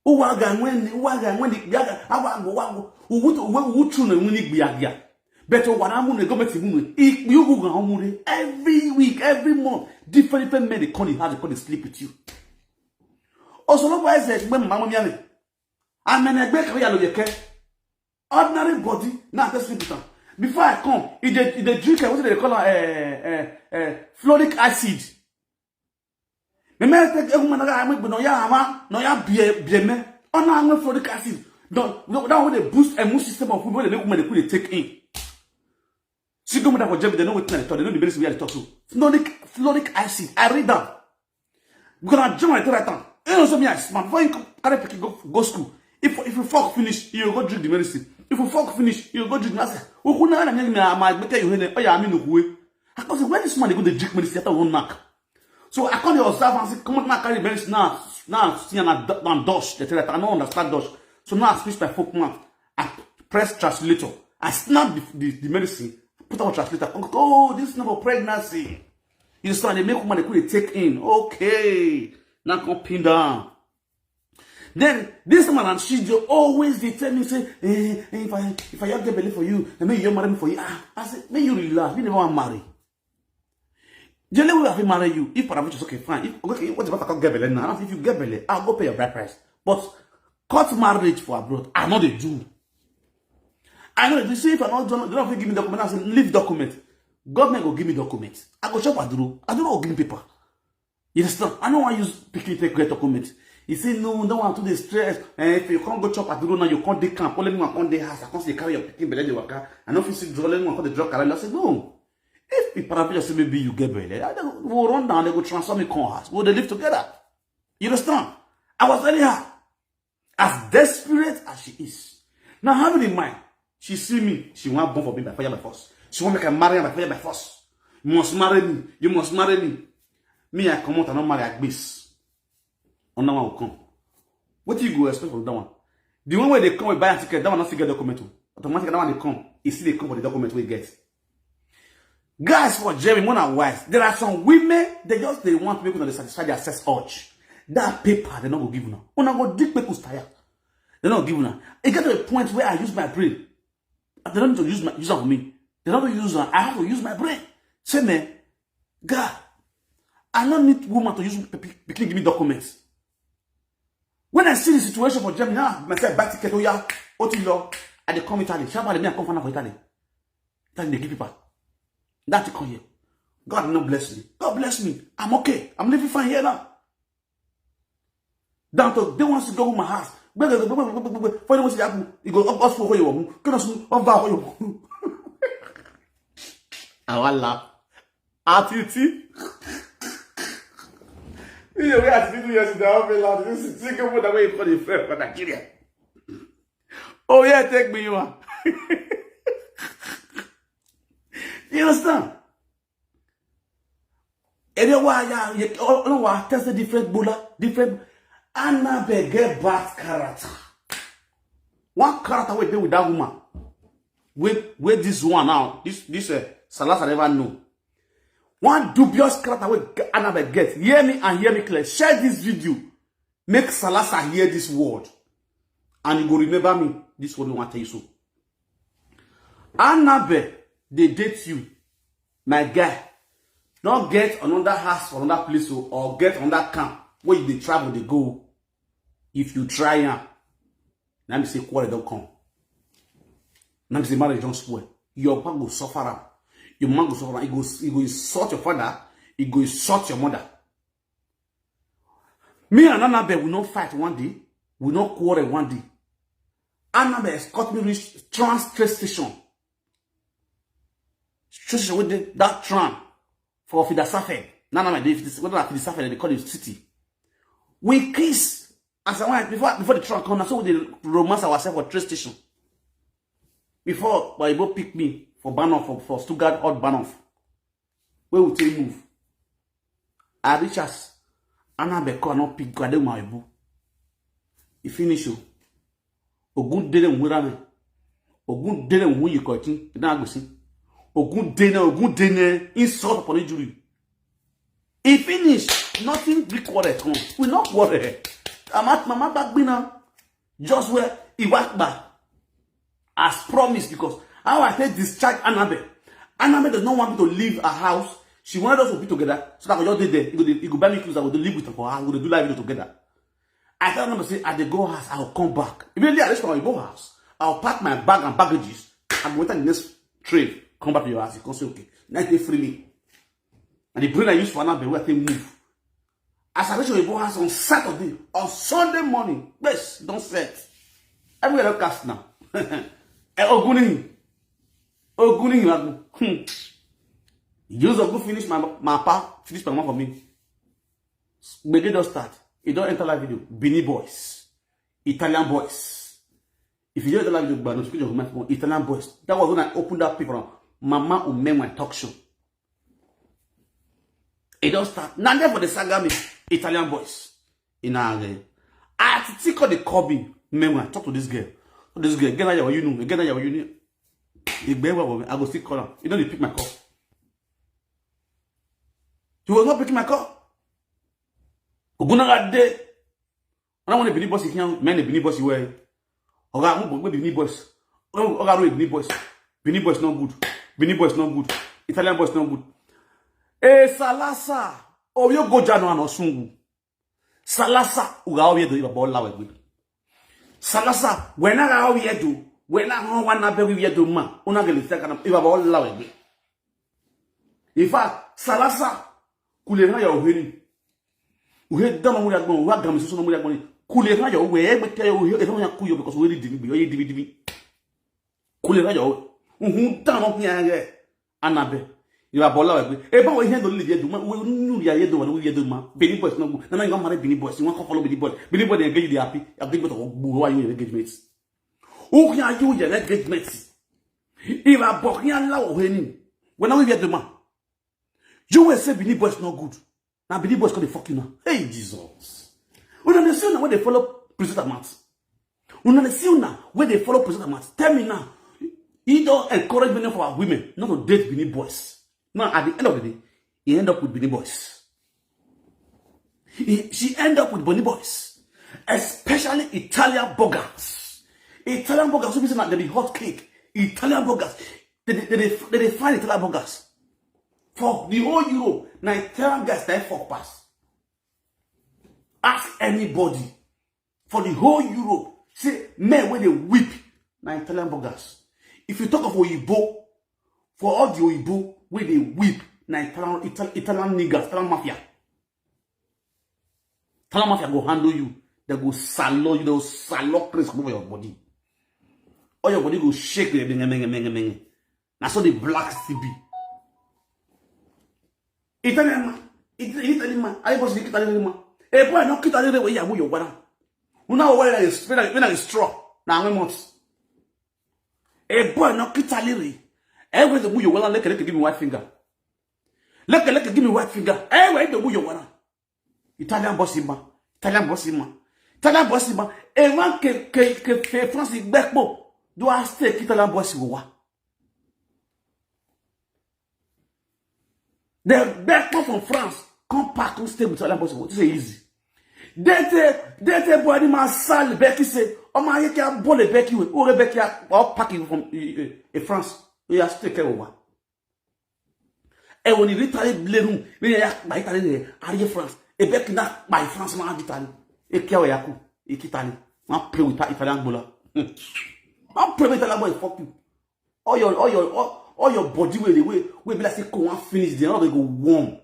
Uwaga nweni, uwaga nweni, gbiaga, awago, wago. Uwutu, uwe, uwutu na nweni gbiaga. But uwara mu na government mu na. Ikpi ugu ga omure. Every week, every month, different, different men dey come in house, dey come dey sleep with you. Osolobo eze, mgbe mama mi ame. Amene gbe ka ya lo yeke. Ordinary body, na dey sleep with am. Before I come, e dey, e dey drink, eh, wetin dem dey call am, eh, eh, eh, fluoric acid. Me me take egwu mana ga amegbe no ya ama, no ya bie, bie me. Ọ na-aṅụ fluoric acid. No, no, that one dey boost immune system of women, wey dey make women dey quick dey take in. See, go mother for Germany, they know wetin I dey talk, they know the medicine wey I dey talk so. Fluoric, fluoric acid, I read am. Because na German I take write am. You know, so me I smart. Before you carry pikin go, go school, if, if you fuck finish, you go drink the medicine. If you fuck finish, you go drink. I say, "Ukwu na na me, me, I might make you hene. Oh, yeah, I mean, ukwu." I come say, "Where this man dey go dey drink medicine after one knack?" So I come dey observe and say, "Come on, now carry medicine now, now see na, na Dutch." They tell that I don't understand Dutch. So now I switch my folk mouth. I press translator. I snap the, the, the medicine, put on translator. Come, "Oh, this is not for pregnancy." You understand? They make woman dey quick dey take in. Okay. Now come pin down. Then this woman and she dey always dey tell me say, "Eh, eh, if I, if I just get belle for you, then make you marry me for you." Ah, I say, "Make you relax. Me never wan marry." The only way I fit marry you, if paraventure, okay, fine. If, okay, what if I come get belle now? If you get belle, I'll go pay your bride price. But court marriage for abroad, I no dey do. I no dey do. See, if I no do, they no fit give me document. I say, "Leave document." Government go give me document. I go chop aduro. Aduro go give me paper. You understand? I no wan use pikin take get document. He say, "No, that one too dey stress. Eh, if you can't go chop aduro now, you can't dey camp. Only me come dey house. I can't say carry your pikin belle dey waka. I no fit see draw. Only me come dey draw calendar." I say, "No. If the paraventure say maybe you get belle, I go run down. They go transfer me come house. We dey live together." You understand? I was very hard. As desperate as she is. Now, having in mind, she see me, she wan born for me by fire by force. She wan make I marry her by fire by force. "You must marry me. You must marry me." Me, I comot, I no marry, I gbase. Another one will come. What you go expect from that one? The one wey dey come with buy a ticket, that one no fit get document o. Automatically, that one dey come. E still dey come for the document wey e get. Guys for Germany, more than wise. There are some women, they just, they want people to satisfy their sex urge. That paper, they no go give una. Una go dig people tire. They no give una. E get to a point where I use my brain. They don't need to use my, use am for me. They don't use am. I have to use my brain. Say, "Man, God, I no need woman to use pikin, pikin give me documents." When I see the situation for Germany, now myself buy ticket, oh yeah, O T L, I dey come Italy. Shabba, me, I come find out for Italy. Italy, they give people. That thing come here. God no bless me. God bless me. I'm okay. I'm living fine here now. Down to, they want to go to my house. Gbegbe, gbegbe, gbegbe, gbegbe, gbegbe. For anyone see happen, you go up, up, for your move. Can I soon, up, for your move. Our laugh. Attitude. You know, we are sitting here, sitting down, very loud. This is single mother where you call your friend for Nigeria. Oh, yeah, take me, you are. You understand? Ebe wa ya, ye, oh, no, wa test different bula, different. Annabel get bad character. One character wey dey with that woman. Wey, wey this one now, this, this, uh, Salasa never know. One dubious character wey Annabel get. Hear me and hear me clear. Share this video. Make Salasa hear this word. And you go remember me. This one I want tell you so. Annabel, they date you. My guy, don't get another house for another place o, or get another camp where you dey travel, dey go. If you try am, na me say quarrel don come. Na me say marriage don spoil. Your papa go suffer am. Your mama go suffer am. E go, e go insult your father. E go insult your mother. Me and Annabel, we no fight one day. We no quarrel one day. Annabel escort me reach Trans train station. Train station wey dey that tram for Friedrichshafen. Now, now, Friedrichshafen, they call it city. We kiss. As I went, before, before the tram come, na so we dey romance ourselves for train station. Before, but he go pick me for Bahnhof, for, for Stuttgart, hot Bahnhof. Where we take move. I reach as Annabel call, I no pick, go, I dey my boo. E finish o. Ogun dene wera me. Ogun dene wun yikotin na agbesi. Ogun dene, ogun dene insult upon injury. E finish, nothing big quarrel come. We no quarrel. Mama, mama back me now. Just where he walk back. As promised, because how I take discharge Annabelle. Annabelle does not want me to leave her house. She wanted us to be together. So that I just did there. You go, you go buy me clothes. I go live with her for her. We go do life together. I tell Annabelle, say, I dey go house. I will come back. Immediately I reach my Igbo house, I'll pack my bag and baggages and go enter the next train. Come back to your house. You can say, okay. Now they free me. And the brain I use for Annabelle, where I take move. As I reach Oyibo house on Saturday, on Sunday morning, yes, don't set. Everywhere don't cast now. Eh, Oguni. Oguni, Magu. Hmm. Use Ogun finish my, my pa, finish my mama for me. Gbege don start. E don enter live video. Benin boys. Italian boys. If you don't enter live video, but no speak of my phone. Italian boys. That was when I opened that paper. Mama Umenwa talk show. E don start. Now there for the saga me. Italian boys. In our, I think call the call me. Umenwa, talk to this girl. To this girl. Get out your you know. Get out your you know. Igbe wa wa, I go still call am. You don't pick my call. You will not pick my call. Ogunaga dey. I don't want a Benin boss here. Man, a Benin boss you wear. Oga, I'm going Benin boss. Oga, no Benin boss. Benin boss no good. Benin boss no good. Italian boss no good. Eh, Salasa. Oh, you go Jano and Osungu. Salasa, uga oye do iba bola wegbe. Salasa, wena ga oye do, wena ho wana be wi do ma, una gele saka na iba bola wegbe. In fact, Salasa, kule na yo heni. Uhe dama muri agbon, uha gami soso na muri agbon. Kule na yo we egbe te yo uhe, e ya ku yo because we dibi, oye dibi dibi. Kule na yo. Uhun dama nya ge. Anabe. Iba bola wegbe. E ba we ihe do live do ma, we nu ya ye do wa, we ye do ma. Benin boys no go. Na na you wan marry Benin boys. You wan come follow Benin boys. Benin boys dey engage, dey happy. Engagement of gbu wa you engagement. O ya you ye engagement. Iba bo ya la o heni. When we ye do ma. You will say Benin boys no good. Now Benin boys call the fuck you now. Hey Jesus. Una dey see una wey dey follow Priscilla Matt. Una dey see una wey dey follow Priscilla Matt. Tell me now. He don encourage many of our women not to date Benin boys. Now at the end of the day, he end up with Benin boys. He, she end up with Benin boys. Especially Italian bloggers. Italian bloggers who be say na dem be hot cake. Italian bloggers. They dey, they dey, they dey find Italian bloggers. For the whole Europe, na Italian guys na fuck pass. Ask anybody. For the whole Europe, say men wey dey whip na Italian bloggers. If you talk of Oyibo, for all the Oyibo wey dey whip na Italian, Ital-, Italian niggas, Italian mafia. Italian mafia go handle you. They go salo you, they go salo Chris over your body. All your body go shake, menge, menge, menge, menge. Na so the black still be. Italian man, It-, Italian man, I was the Italian man. A boy no Italian way ya mu your water. Una wa na is, when I, when I straw, na we months. A boy no Italian. Every the mu your water, like, like, give me white finger. Like, like, give me white finger. Every the mu your water. Italian boss man. Italian boss man. Italian boss man. A man ke, ke, ke, ke France gbekpo. Do I stay Italian boss wa? The gbekpo from France come back and stay with Italian boss. What is easy? They say, they say, boy, the man sal Becky say, oh my, you can't bully Becky with, or Becky, or pack you from, eh, eh, eh, France. You are still care over. And when you retaliate, blame, when you act by Italy, are you France? A Becky not by France, man, Italy. A care yaku, a Italy. Man play with Italian bola. Man play with Italian boy, fuck you. All your, all your, all, all your body will, will, will be like say come and finish. They not go warm.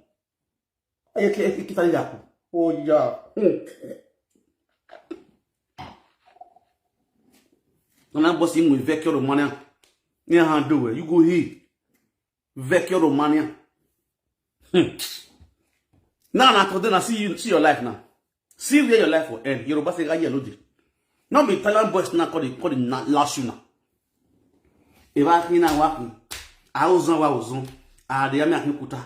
Are you care, a Italy yaku? Oh yeah. Hmm. And I'm bossing with Vecchio Romania. Yeah, handle it. You go here. Vecchio Romania. Hmm. Now, now, today, now, see you, see your life now. See where your life will end. Yoruba say, "Aye, lodi." Not be Italian boys now call the, call the na-, last you now. If I can now, I can. I was on, I was on. Ah, the army, I can kuta.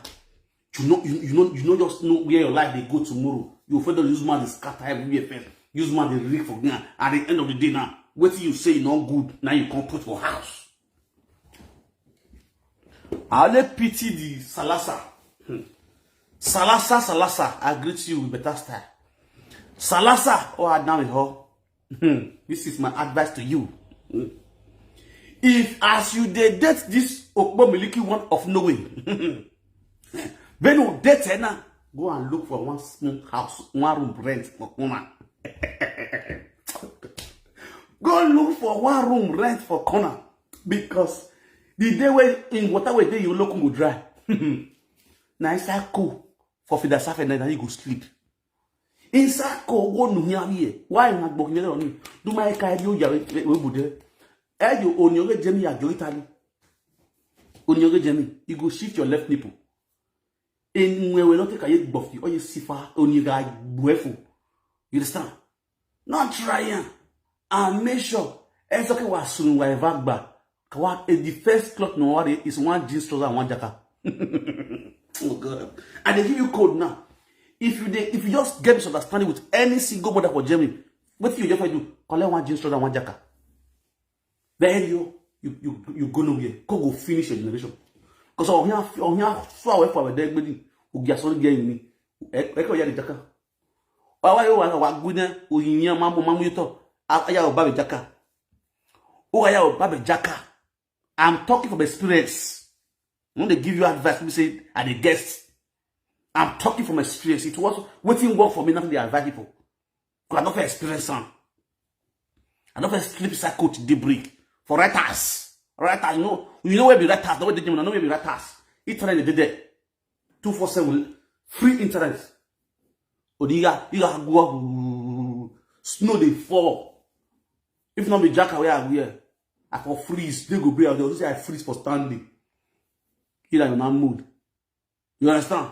You know, you, you know, you know, just know where your life they go tomorrow. You further use man to scatter everywhere first. Use man to rig for ground. At the end of the day now, Wetin you say no good, now you come put for house. I only pity the Salasa. Hmm. Salasa, Salasa, I greet you with better style. Salasa, oh, I down with her. Hmm. This is my advice to you. Hmm. If as you dey date this Okpo Miliki one of no way, when you date her now, go and look for one small house, one room rent for corner. Go look for one room rent for corner, because the day wey in water wey dey your lokum go dry. Na inside cool for Fida Safe na you go sleep. Inside cool go no here. Why na gbok nyere oni? Do my kai yo ya we bude. E yo oni oge jemi ya jo Italy. Oni oge jemi. You go shift your left nipple. In we we not take a yet buffy or you sifa oni ga buefu. You understand? Not try am and make sure. It's okay, wa sunu wa evagba. Kawa, eh, the first cloth no worry is one jeans trouser and one jacket. Oh God. And they give you code now. If you dey, if you just get misunderstanding with any single mother for Germany, what you just do? Collect one jeans trouser and one jacket. Then you you you you go nowhere. Go go finish your generation. Because on here on here far away from the dead body. Ugia sorry get me. Eko ya the jacket. Wa wa yo wa wa gune. Uyinya mamu mamu yuto. Aya o babe jacket. Oh, I have a jaka. I'm talking from experience. When they give you advice, we say, "I dey guess." I'm talking from experience. It was wetin work for me, nothing they advise people. Because I don't experience some. I don't sleep inside coach daybreak. For writers. Writers, you know, you know where be writers, the way they do, I know where be writers. Internet dey there. Two four seven, free internet. Odiga, you are go, snow dey fall. If not be jacket where I wear, I for freeze. They go be out there. Say I freeze for standing. Kill am in my mood. You understand?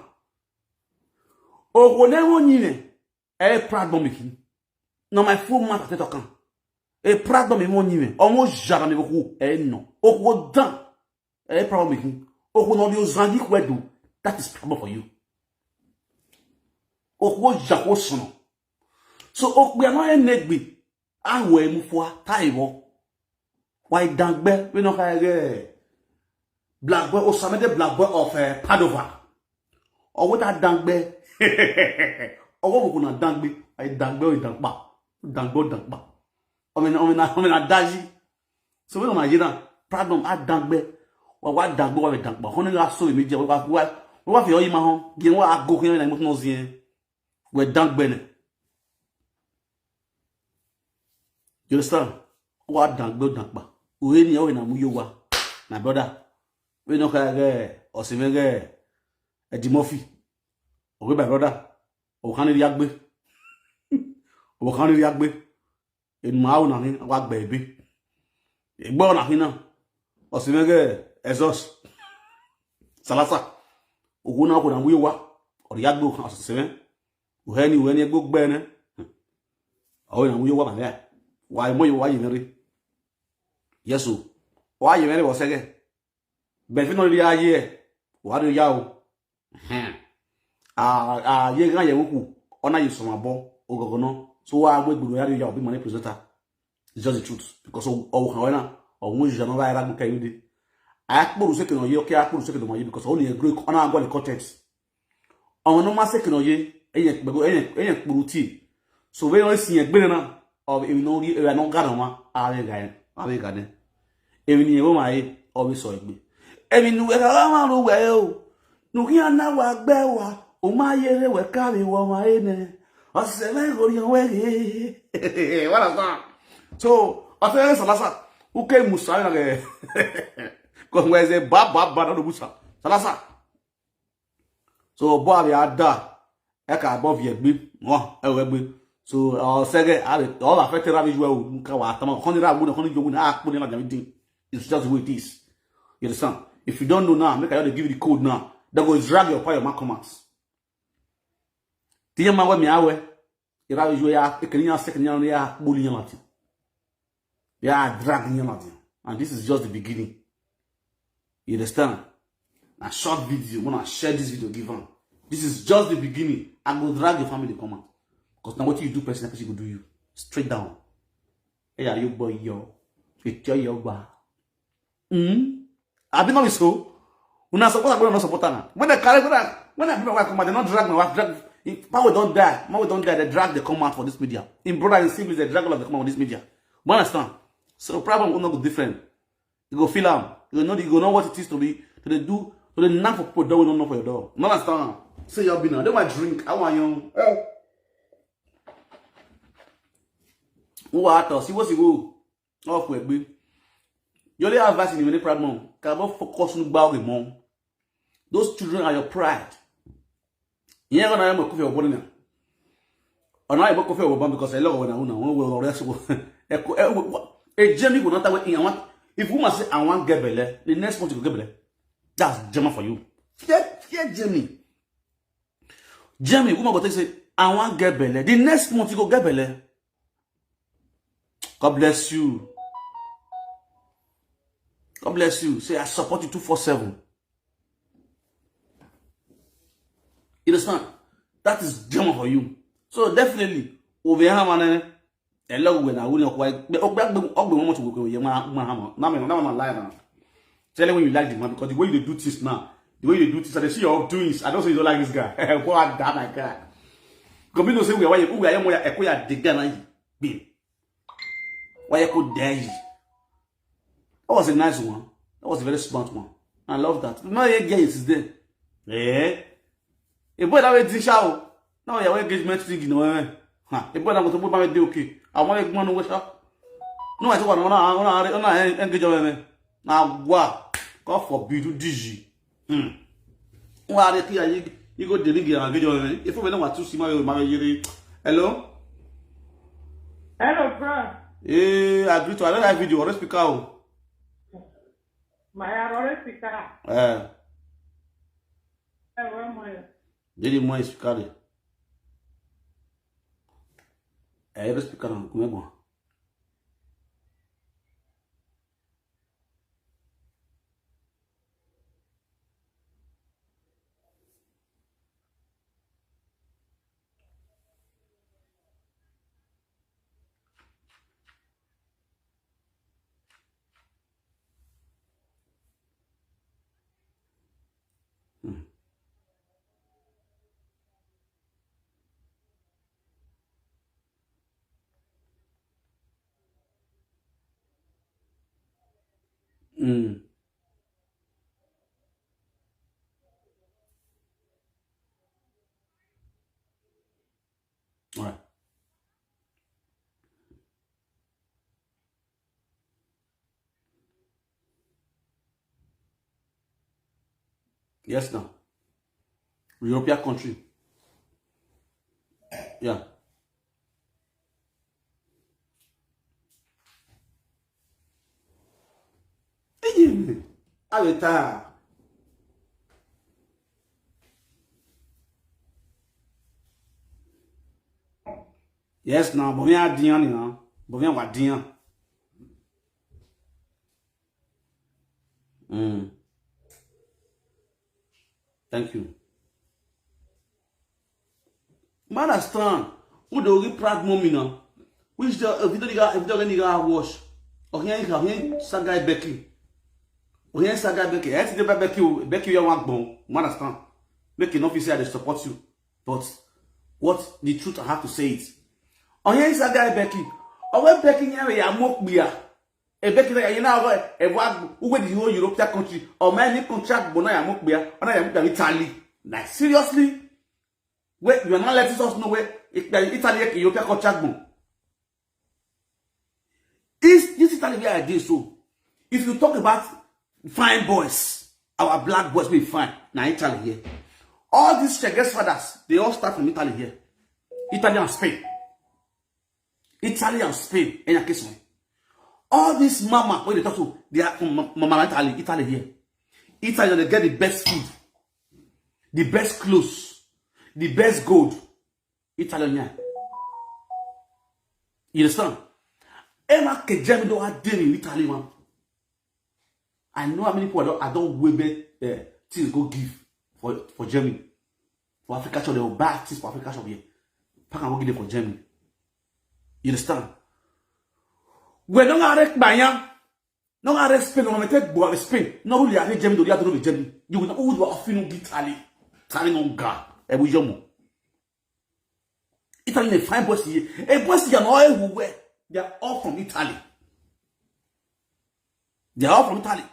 Ogo never nyine. Eh, proud bomb making. Now my full mouth at talk. Eh, proud bomb me money me. Almost jara me go. Eh, no. Ogo done. Eh, proud making. Ogo no you zandi kwedu. That is problem for you. Ogo jako sono. So okwe no enegbi. Awe mu fwa taiwo. Why dangbe we no ka ge. Black boy, Osamede black boy of, eh, Padova. Or what a dangbe. Or what we gonna dangbe. I dangbe or dangba. Dangbe or dangba. I mean, I mean, I mean, I daji. So we don't know, you know, problem, I dangbe. Wa wa dangbe, wa dangba. Hono ya so mi je, wa wa wa fi oyi ma hon. Gen wa ago ken na mo no zien. We dangbe ne. You understand? Wa dangbe dangba. Uhe ni o na mu yo wa. My brother. We no ka ge, Osimhen ge, Eddie Murphy. Owe my brother. O kan ri agbe. O kan ri agbe. En ma o na hin wa gbe bi. Egbo na hin na. Osimhen ge exhaust. Salasa. Ogo na ko na mu yo wa. Ori agbe o kan Osimhen. Uheni, uheni egbo gbe ne. Awe na mu yo wa ba le. Wa mo yo wa yi mere. Yes o. Wa yi mere wo sege. Be fi no ri aye. Wa ri ya o. Hmm. Ah, ah, ye gan ye wuku. Ona yi so ma bo. Ogogo no. So wa gbe gburu ya ri ya o bi mo ni presenter. It's just the truth. Because o o kan wa na. O mu ju na ba era gbe ka yi de. Akpuru se ke no ye, okay, akpuru se ke no ma ye because only a great ona go the context. Ọmọ no ma se kino ye, eye kpego, eye, eye kpuru ti. So we no si ye gbere na, o e no ri, e no ga na ma, a we ga, a we ga ne. E ni e wo ma ye, o we so egbe. E ni we ga ma ru we o. Nu ki ana wa gbe wa, o ma ye re we ka re wo ma ye ne. O se me go ri we. What is that? So, o se Salasa, u ke musa na ge. Ko we se ba ba ba na do musa. Salasa. So bo abi ada e ka bo vie gbe mo e we gbe. So o sege abi o ba fe tera bi ju e o nka wa tama ko ni ra gbe ko ni jogun a po ni na jam din. It's just the way it is. You understand? If you don't know now, make I just give you the code now. They go drag your fire my commands. Tiye ma we mi awe. Ira ju ya e kini ya se kini ya ya po ni ya lati. Ya drag ni ya lati. And this is just the beginning. You understand? A short video. When I share this video, give am. This is just the beginning. I go drag your family come out. Because now what you do, person, person go do you straight down. Hey, are you boy yo? It's your yo ba. Hmm? I be not so. Una support am, una support am. When they carry, when I, when I bring my wife come out, they not drag my wife. Drag. If power don't die, power don't die. They drag, they come out for this media. In brother and siblings, they drag all of them come out for this media. You understand? So problem will not go different. You go feel am. You go know, you go know what it is to be, to dey do, to dey knock for people door wey no know for your door. You understand? Say you be now. They want drink. I want you. Who are us? See what's the go? Off with me. You only have advice in the proud mom. Kabo focus on gbawge mom. Those children are your pride. Ìyẹn kọ́ náà yẹ mọ̀ kó fẹ́ ọ̀bọ nìyà. Ọ̀nà yẹ mọ̀ kó fẹ́ ọ̀bọ because ẹ lọ́wọ́ náà wọ́n wọ ọ̀rẹ́ sọ. Ẹ kó ẹ wọ ẹ jẹ́ mi kò náà táwọn ìyàwó. If woman say I wan get belle, the next month you go get belle. That's Gemma for you. Fear, fear Jamie. Jamie, woman go take say I wan get belle. The next month you go get belle. God bless you. God bless you. Say I support you two four seven. You understand? That is Gemma for you. So definitely, over here, man, eh, hello, when I wouldn't quite, but ogbe ogbe ogbe wọn mọ to go ye ma ma hammer. Na me na ma lie na. Tell when you like the man because the way you dey do things now, the way you dey do things, I dey see your doings. I don't say you don't like this guy. What that my guy. Come you know say we are why we are more echo ya the guy na you. Babe. Why you could dare you? That was a nice one. That was a very smart one. I love that. Now you get it is there. Eh? A boy that way teach out. Now your engagement thing, you know, eh? Ha, a boy that was a boy that dey okay. I want to go on. No, I told one, I want to engage, eh? Now, what? God forbid, you digi. Hmm. Why are they here? You, you go the ring and video, eh? If we don't want to see my, my, hello? Hello, bro. Eh, I agree to another video. Let's speak out. My, I already speak out. Eh. Eh, where am I? Did you more speak out? Eh, let's speak out. Come on. Hmm. Mm. All right. Yes, now. European country. Yeah. How you tire? Yes, now, but we are Dion, you know. But we are Dion. Mm. Thank you. Man, understand. Who the only proud mommy now? Which the if you don't if you don't need to wash. Okay, you have him sagai Becky. Okay, sagai Becky. I see the Becky Becky you want bon. Man, understand. Make enough you say I dey support you. But what the truth I have to say is. Okay, sagai Becky. Oh, when Becky here we are mok beer. A Becky na you know a what who went the whole European country or many contract but now you mok beer. Or now you Italy. Like seriously? Wait, you are not letting us know where Italy European contract bon. This this Italy where I dey so. If you talk about fine boys, our black boys be fine. Now Italy here. All these Chegue's fathers, they all start from Italy here. Italy and Spain. Italy and Spain, in your case, man. All this mama, when they talk to, they are from Ma- Mama Italy, Italy here. Italy, they get the best food, the best clothes, the best gold. Italian, yeah. You understand? Emma Kejemi don't have daily in Italy, man. I know how many people I don't, I don't wear uh, things go give for, for Germany. For Africa shop, they will buy things for Africa shop here. Pack and go give them for Germany. You understand? We no ngare kpanya. No ngare Spain, no mete gbo Spain. No rule ya Germany, do ya do Germany. You will not who do a finu Italy. Italy no ga. E bu yomo. Italy na fine boys here. A boys here no e who we. They are all from Italy. They are all from Italy.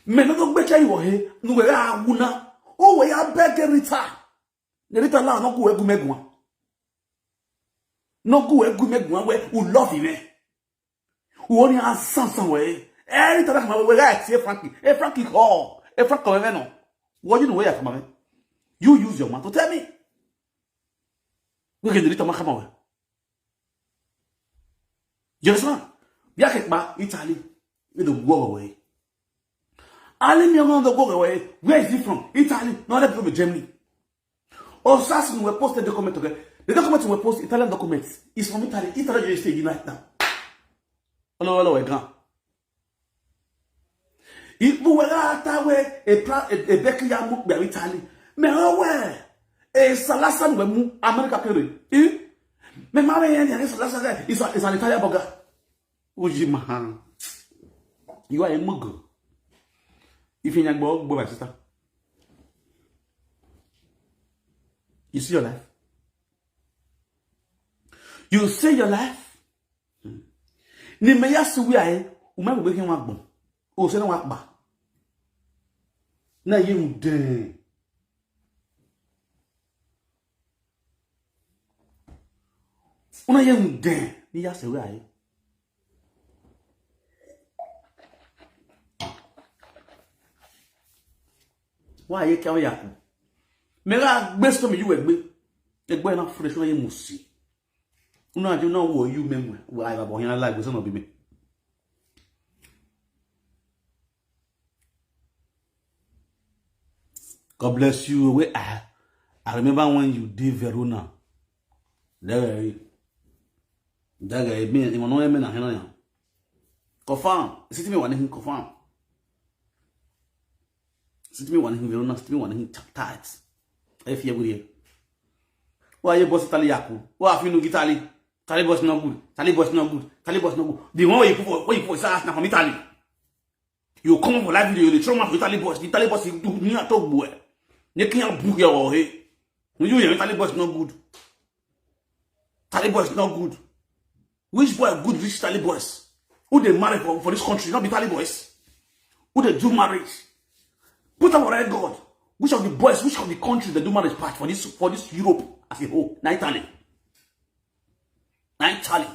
Me no go becha you he. No we a wuna. O we ya beg Rita. Ne Rita la no go egu megwa. No go egu megwa we u love him. U only has some somewhere. Every time I we guy say Frankie. Hey Frankie call. Hey Frankie we no. What you know where you come? You use your mouth to tell me. We can delete my camera. You understand? Bia ke ba Italy. We do go away. Ali mi on the go away. Where is he from? Italy. No, let people Germany. Osas we posted the comment again. The document we post Italian documents is from Italy. Italy you say unite now. Hello, hello, again. Ibu we ga ta we a pra a beki ya mu be Italy. Me ho we a salasan we mu America kere. Eh? Me ma we ya salasan is is an Italian burger. Uji mahan. You are a mugu. If you nyagbo go my sister. You see your life. You see your life. Ni me ya su wi ai, u me gbe kin wa gbon. O se na wa pa. Na ye un den. Una ye un den. Ni ya se wi ai. Wa ye ka ya ku. Me ga gbe so mi yu egbe. Egbe na fresh na ye musi. Una je na wo you me nwe. Wa ya bo yan la gbe so no bi me. God bless you. We I, I remember when you did Verona. There, there, me, you know, me na hena ya. Confirm. Sit me one confirm. Sit me one Verona. Sit me one tight. If you agree. Why you boss Italy yaku? Why have you no Italy? Italy boss no good. Italy boss no good. Italy boss no good. The one where you put for, where you put is now from Italy. You come up for live video, you dey throw mouth for Italy boss. The Italy boss, you do me at all, boy. You can't book your way. You hear Italy boss no good. Italy boss no good. Which boy good reach Italy boys? Who they marry for, for this country? Not be Italy boys. Who they do marriage? Put up a record. Which of the boys, which of the countries they do marriage part for this for this Europe as a whole? Na Italy. Na Italy.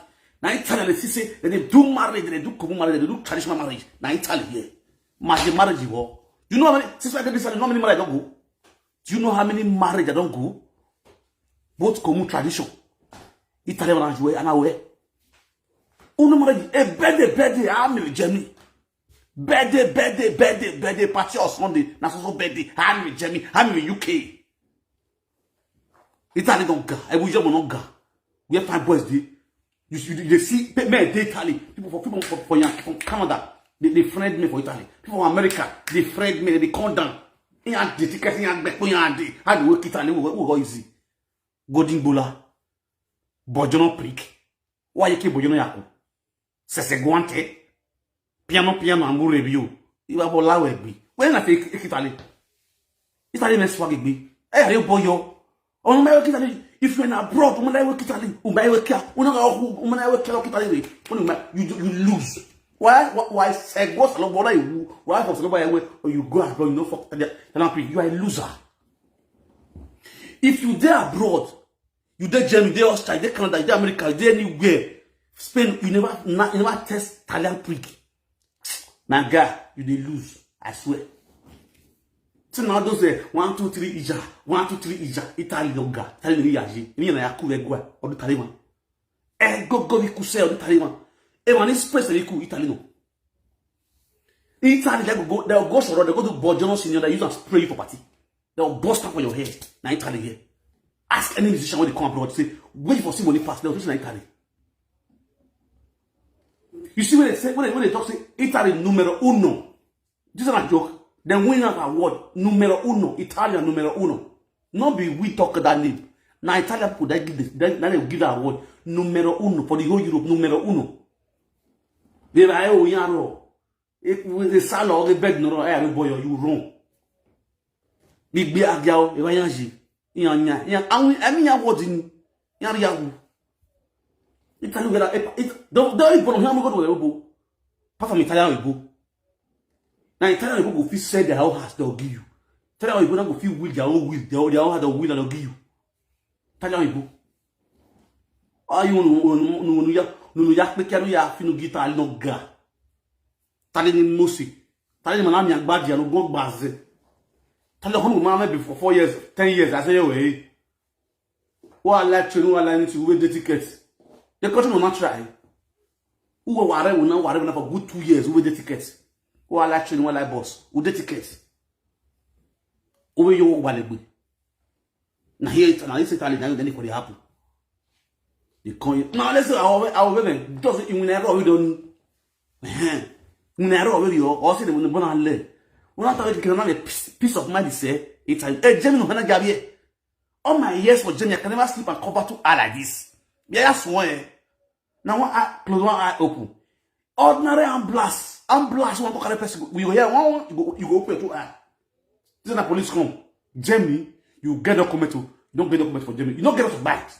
Na Italy they see say that they do marriage, they do couple marriage, they do traditional marriage. Na Italy here. Marriage, marriage war. You know how many since I get this, I know how many marriage I don't go. Do you know how many marriage I don't go? Both common tradition. Italy and Nigeria and away. Uno marriage a birthday, birthday, I'm in Germany. Birthday, birthday, birthday, birthday, party or Sunday. Na so so birthday. I'm in Germany. I'm in U K. Italy don't go. I will jump on go. We have five boys. Dey. You, you, you dey see pe- men dey Italy. People for people for for, Yan- for Canada. They, they friend me for Italy. People for America. They friend me. They come down. Yan dey ticket yan gbẹ pe yan dey. How dey work Italy? We go easy. Golden bola. Bojono prick. Why you keep Bojono yaku? Sese guante. Piano piano amure biu. Iwa bola we bi. When I say Italy. Italy men swag bi. Eh, are you boy yo? On my work Italy. If you're in abroad, on my work Italy. On my work here. On my work Italy. When you you you lose. Why why why say go salo bola you? Why for salo bola you? Or you go abroad, you know fuck. You are a loser. If you dey abroad, you dey Germany, you dey Austria, you dey Canada, you dey America, you dey anywhere. Spain, you never na- you never test Italian prick. My guy, you dey lose. I swear. So now those uh, one, two, three, ija, one, two, three, ija, Italy, yoga, Italy, ni yaji, ni na yaku egwa, or the Taliban. E go go bi kuse or the Taliban. E man space na iku Italy no. Italy, they go go, they go so they go do Bojono senior, they use and spray you for party. They'll bust up on your head. Na Italy here. Ask any musician when they come abroad, say, where you for see money pass? They'll say na Italy. You see when they say when they, when they talk say Italy numero uno. This is not a joke. Then win that award numero uno, Italian numero uno. Not be we talk that name. Now Italian people that give this, that, that they give that award numero uno for the whole Europe numero uno. They buy oh yaro. If we the salo the bed no, I will boy you wrong. Big be agiao, if I yanji. Yan yan yan. Ami yan what in yan yagu. Italian get it. Don't don't even know how we go to Ebo. Papa mi Italian Ebo. Now Italian Ebo go fit sell their whole house, they'll give you. Italian Ebo now go fit will their own will, their own their own house they'll will and they'll give you. Italian Ebo. Ah, you no no no no ya no no ya pe kanu ya finu guitar no ga. Tali ni Mose. Tali ni manami agbadi anu go gbaze. Tali hono mama be for four years, ten years. I say yo eh. Who I like train, who I like need to wait the ticket. The country no not try. Who were who na who na for good two years, who wait the ticket. Who I like train, who I like boss, who the ticket. Who you walk by the way. Now here it now this Italy now then for the happen. They come here. Now let's say our our women just in error we don't. Eh. In error we you or say the one born and lay. When I talk you can have a peace, peace of mind say it's a Germany no hana gabe. All my years for Germany I can never sleep and cover two eye like this. Yeah, that's one. Now one eye close, one eye open. Ordinary ambulance, ambulance one go carry person. We go here one, one you go you go open two eye. This na police come. Germany, you get document to, you don't get document for Germany. You don't get us back.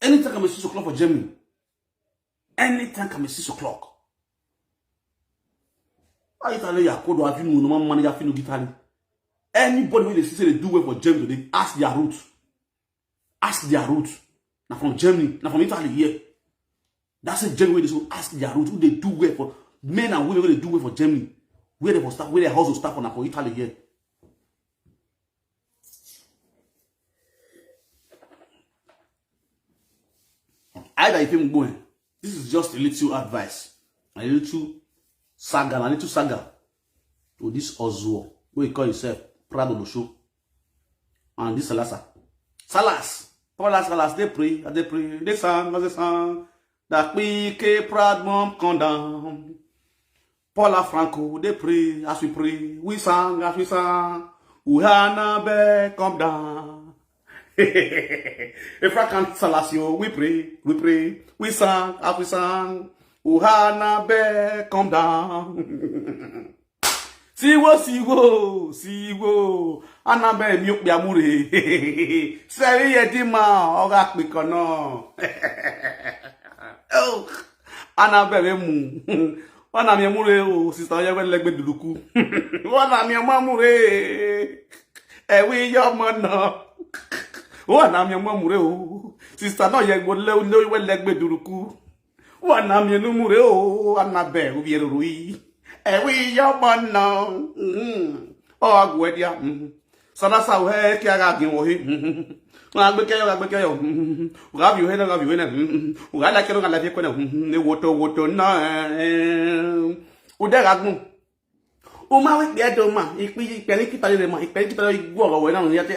Anytime come six o'clock for Germany. Anytime come six o'clock. Why you tell you code or have you no man manager feel no Italy? Anybody wey dey see say they do well for Germany today, ask their root. Ask their root. Now from Germany, now from Italy here. That's a Germany wey dey so ask their root. Who they do well for men and women wey dey do well for Germany. Where they for staff, where they house of staff for now for Italy here. Either if him going, this is just a little advice, a little saga, a little saga to this Ozuo who he call himself Prado Losho and this Salasa. Salas, Paula Salas, they pray, they pray, they sang, they sang. That P K Proud Mom come down. Paula Franco, they pray as we pray. We sang as we sang. Uhana be come down. If I can't Salasio, we pray, we pray, we sang as we sang. Uhana be come down. Siwo siwo siwo. Anabe mi okpi amure. Seri yedima oga pikono. Oh. Anabe be mu. Wana mi amure o sister ya wele gbe duruku. Wana mi amure. Ewi yo mo na. Wana mi amure o. Sister no ye gbo le le wele gbe duruku. Wana mi enu mure o Anabe ubierurui. Ewi yo mo na. Mm. O agwedia. Mm. Sana sa he ki aga gin wo he. Mm. Wa gbe keyo, wa gbe keyo. Mm. Wa bi he na, wa bi he na. Mm. Wa la kero, wa la fi ko na. Mm. Ne woto woto na. Eh. Ude ga gun. O ma we pe do ma, ipi ipe ni kita le ma, ipe ni kita le gwo owo na ya te.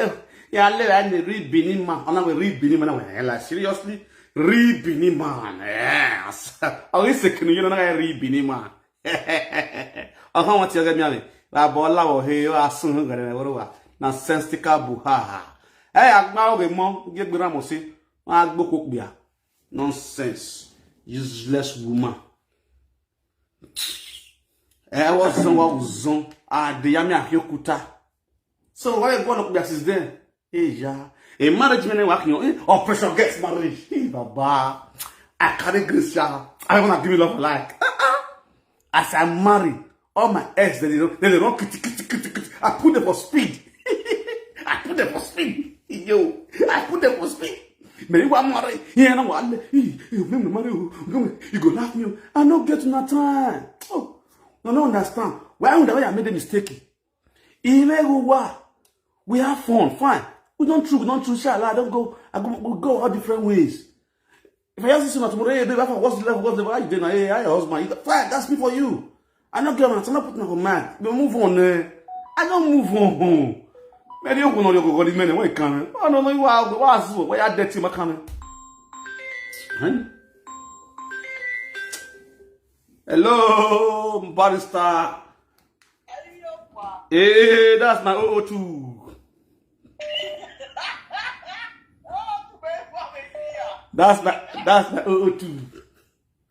Ya le ra ni ri Benin ma, ona we ri Benin ma na we. Eh, la seriously, ri Benin ma. Yes. O ri se kinu yo na ri Benin ma. Aha wa ti o ga mi ave. Ba bo la wo he o asun gare na wo wa. Na sensical bu ha ha. Eh, agba o ge mo, ge gbera mo si. Wa gbo ko pia. Nonsense. Useless woman. Eh, what's on what was on? Ah, the yami akiokuta. So why you go look back since then? Hey, yeah. A marriage man working on eh, operation gets marriage. Hey, baba. I carry grace, yeah. I wanna give me love for life. As I marry, all my ex, they don't, they don't kitty, kitty, kitty, kitty. I put them for speed. I put them for speed. Yo, I put them for speed. Me, you want marry? Yeah, no, what? You make me marry. You go laugh me. I don't get no time. Oh, no, no understand. Why would I make a mistake? He may go wa. We have fun, fine. We don't true, we don't true. Shala, I don't go. I go, we go all different ways. If I ask you tomorrow, hey, babe, what's the level? What's the level? How you doing? Hey, hi, husband. You, fine, that's me for you. I don't get on. I'm not putting on man. We move on. Eh. I don't move on. Many of you know you go men when coming. I don't know why. Why is why I dirty my coming? Huh? Hello, barrister. Hey, that's my O O two. That's my that's my O O two.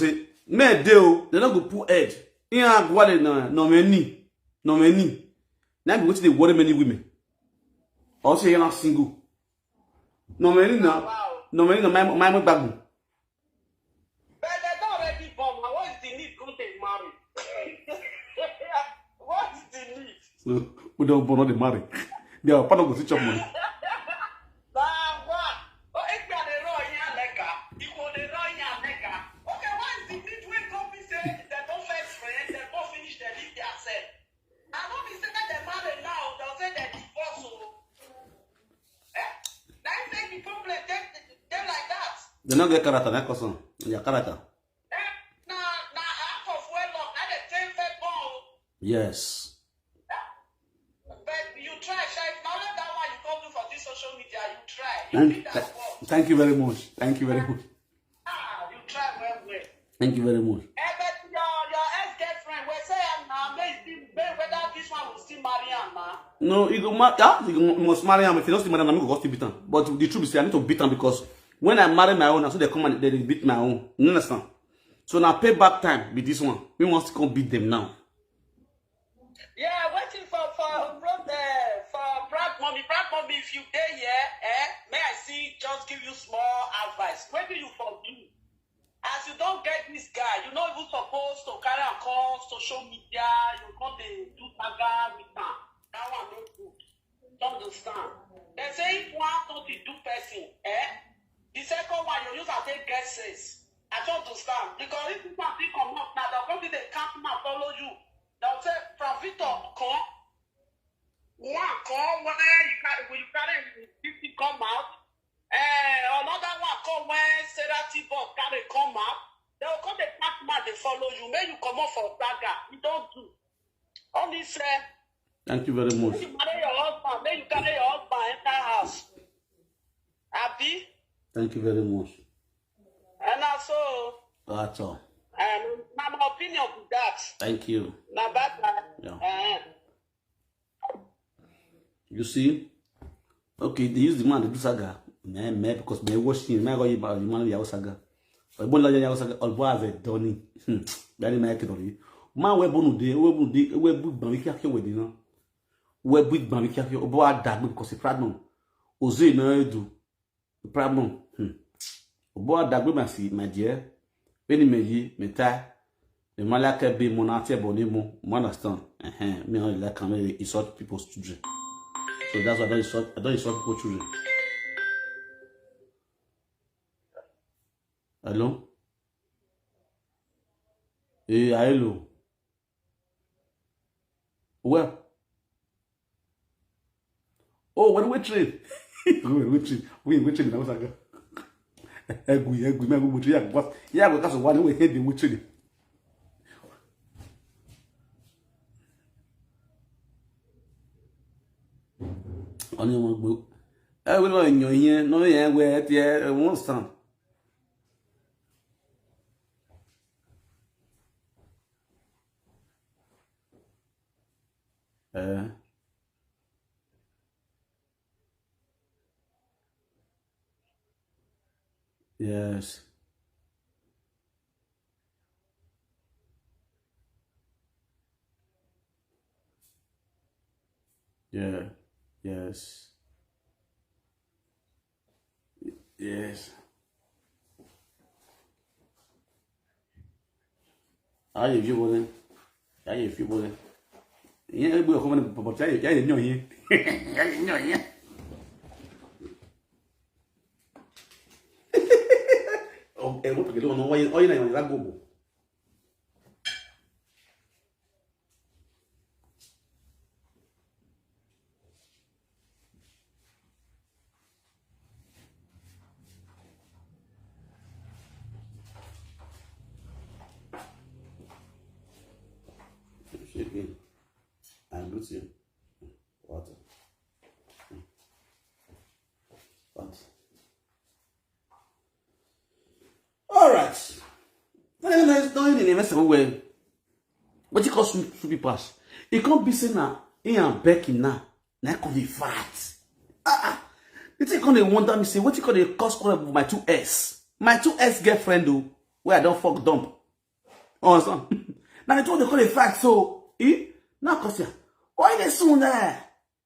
say, men dey o, they no go put head. In agwale na no many, no many. Now be wetin dey worry many women. Also, you're not single. No many na, no many na my my my babu. But they don already born. Now what is the need go dey marry? What is the need? So we don born all the marry. Their papa no go still chop money. Baba, oh, if you dey run here like a, you go dey run here like a. Okay, what is the need wey come be say they don first friend, they don finish, they leave their self? I no be say make dem marry now, dem say dem divorce o. Eh? Na im make the problem dey dey like that. They no get character, na cause am. Their character. Eh? Na na act of wedlock na dey take first born o. Yes. But you try, sha. If na only that one you come do for this social media, you try. You Thank, did that th- work. Thank you very much. Thank you very much. Ah, you try well well. Thank you very much. Eh, but your your ex girlfriend wey say am na make still make whether this one will still marry am na. No, you go ma- ah, you go, you must marry him. If you don't still marry him, I'm gonna still beat him. But the truth is, I need to beat him because when I marry my own, I say they come and they beat my own. You understand? So now payback time be this one. We want to come beat them now. Yeah, waiting for for bro uh, for proud mommy. Proud mommy, if you dey here, eh, may I see just give you small advice. Wetin you for do? As you don get this guy, you no even suppose to carry am come social media. You come dey do saga with am. That one no good. You understand? Dem say if one something do person, eh, the second one you use am take get sense. I just understand because if this one fit comot now, dem come dey count am follow you. Dem say from Victor come, one come when you carry when you carry fifty come out, eh, another one come when Sarah T-Boss carry come out. Dem go come dey count am dey follow you. Make you comot for saga. You don do. Only say Thank you very much. make you marry your husband, make you carry your husband enter house. Abi? Thank you very much. And also, That's all. um, na my opinion be that. Thank you. Na bye bye. Yeah. Eh. You see? Okay, they use the man to do saga. Me, me, because me watch him. Me go you man Yahoo saga. But when like Yahoo saga, all boy have a Donny. Hmm. That is my kid only. Man, we bunu de, we bunu de, we bu ban we kia kia we de na. We bu ban we kia kia. Obo a dagbe because he proud man. Oze na edu. Problem. Hmm. Obo a dagbe my see, my dear. When me yi, me tie. Me mala ke be mo na tie boni mo. Mo understand. Eh eh. Me I like am, me insult people's children. So that's why I don't insult, I don't insult people's children. Hello? Eh, hello. Well. Oh, when we train. When we train. We we train na Osaga. Egwu egwu me we train ya gwa. Ya gwa kaso wa ni we head we train. Oni mo gbo. E we lo yan yen, no yen we tie e won san. Eh. Yes. Yeah. Yes. Yes. Aye, you bole. Aye, you bole. Yeah, we go come on, but aye, aye, no, yeah. Aye, no, yeah. Oh, eh, what we do? No, why, why you not go? Again. I'm losing water. What? All right. Anyways, don't even mess away. What you call some people pass? It can't be saying that he and Becky now. Now could be fight. Ah, ah. You think they wonder me say what you call the cause quarrel with my two S? My two S girlfriend do where I don't fuck dump. Understand? Now they told they call it fight. So, eh? Now cause ya. Why they soon there?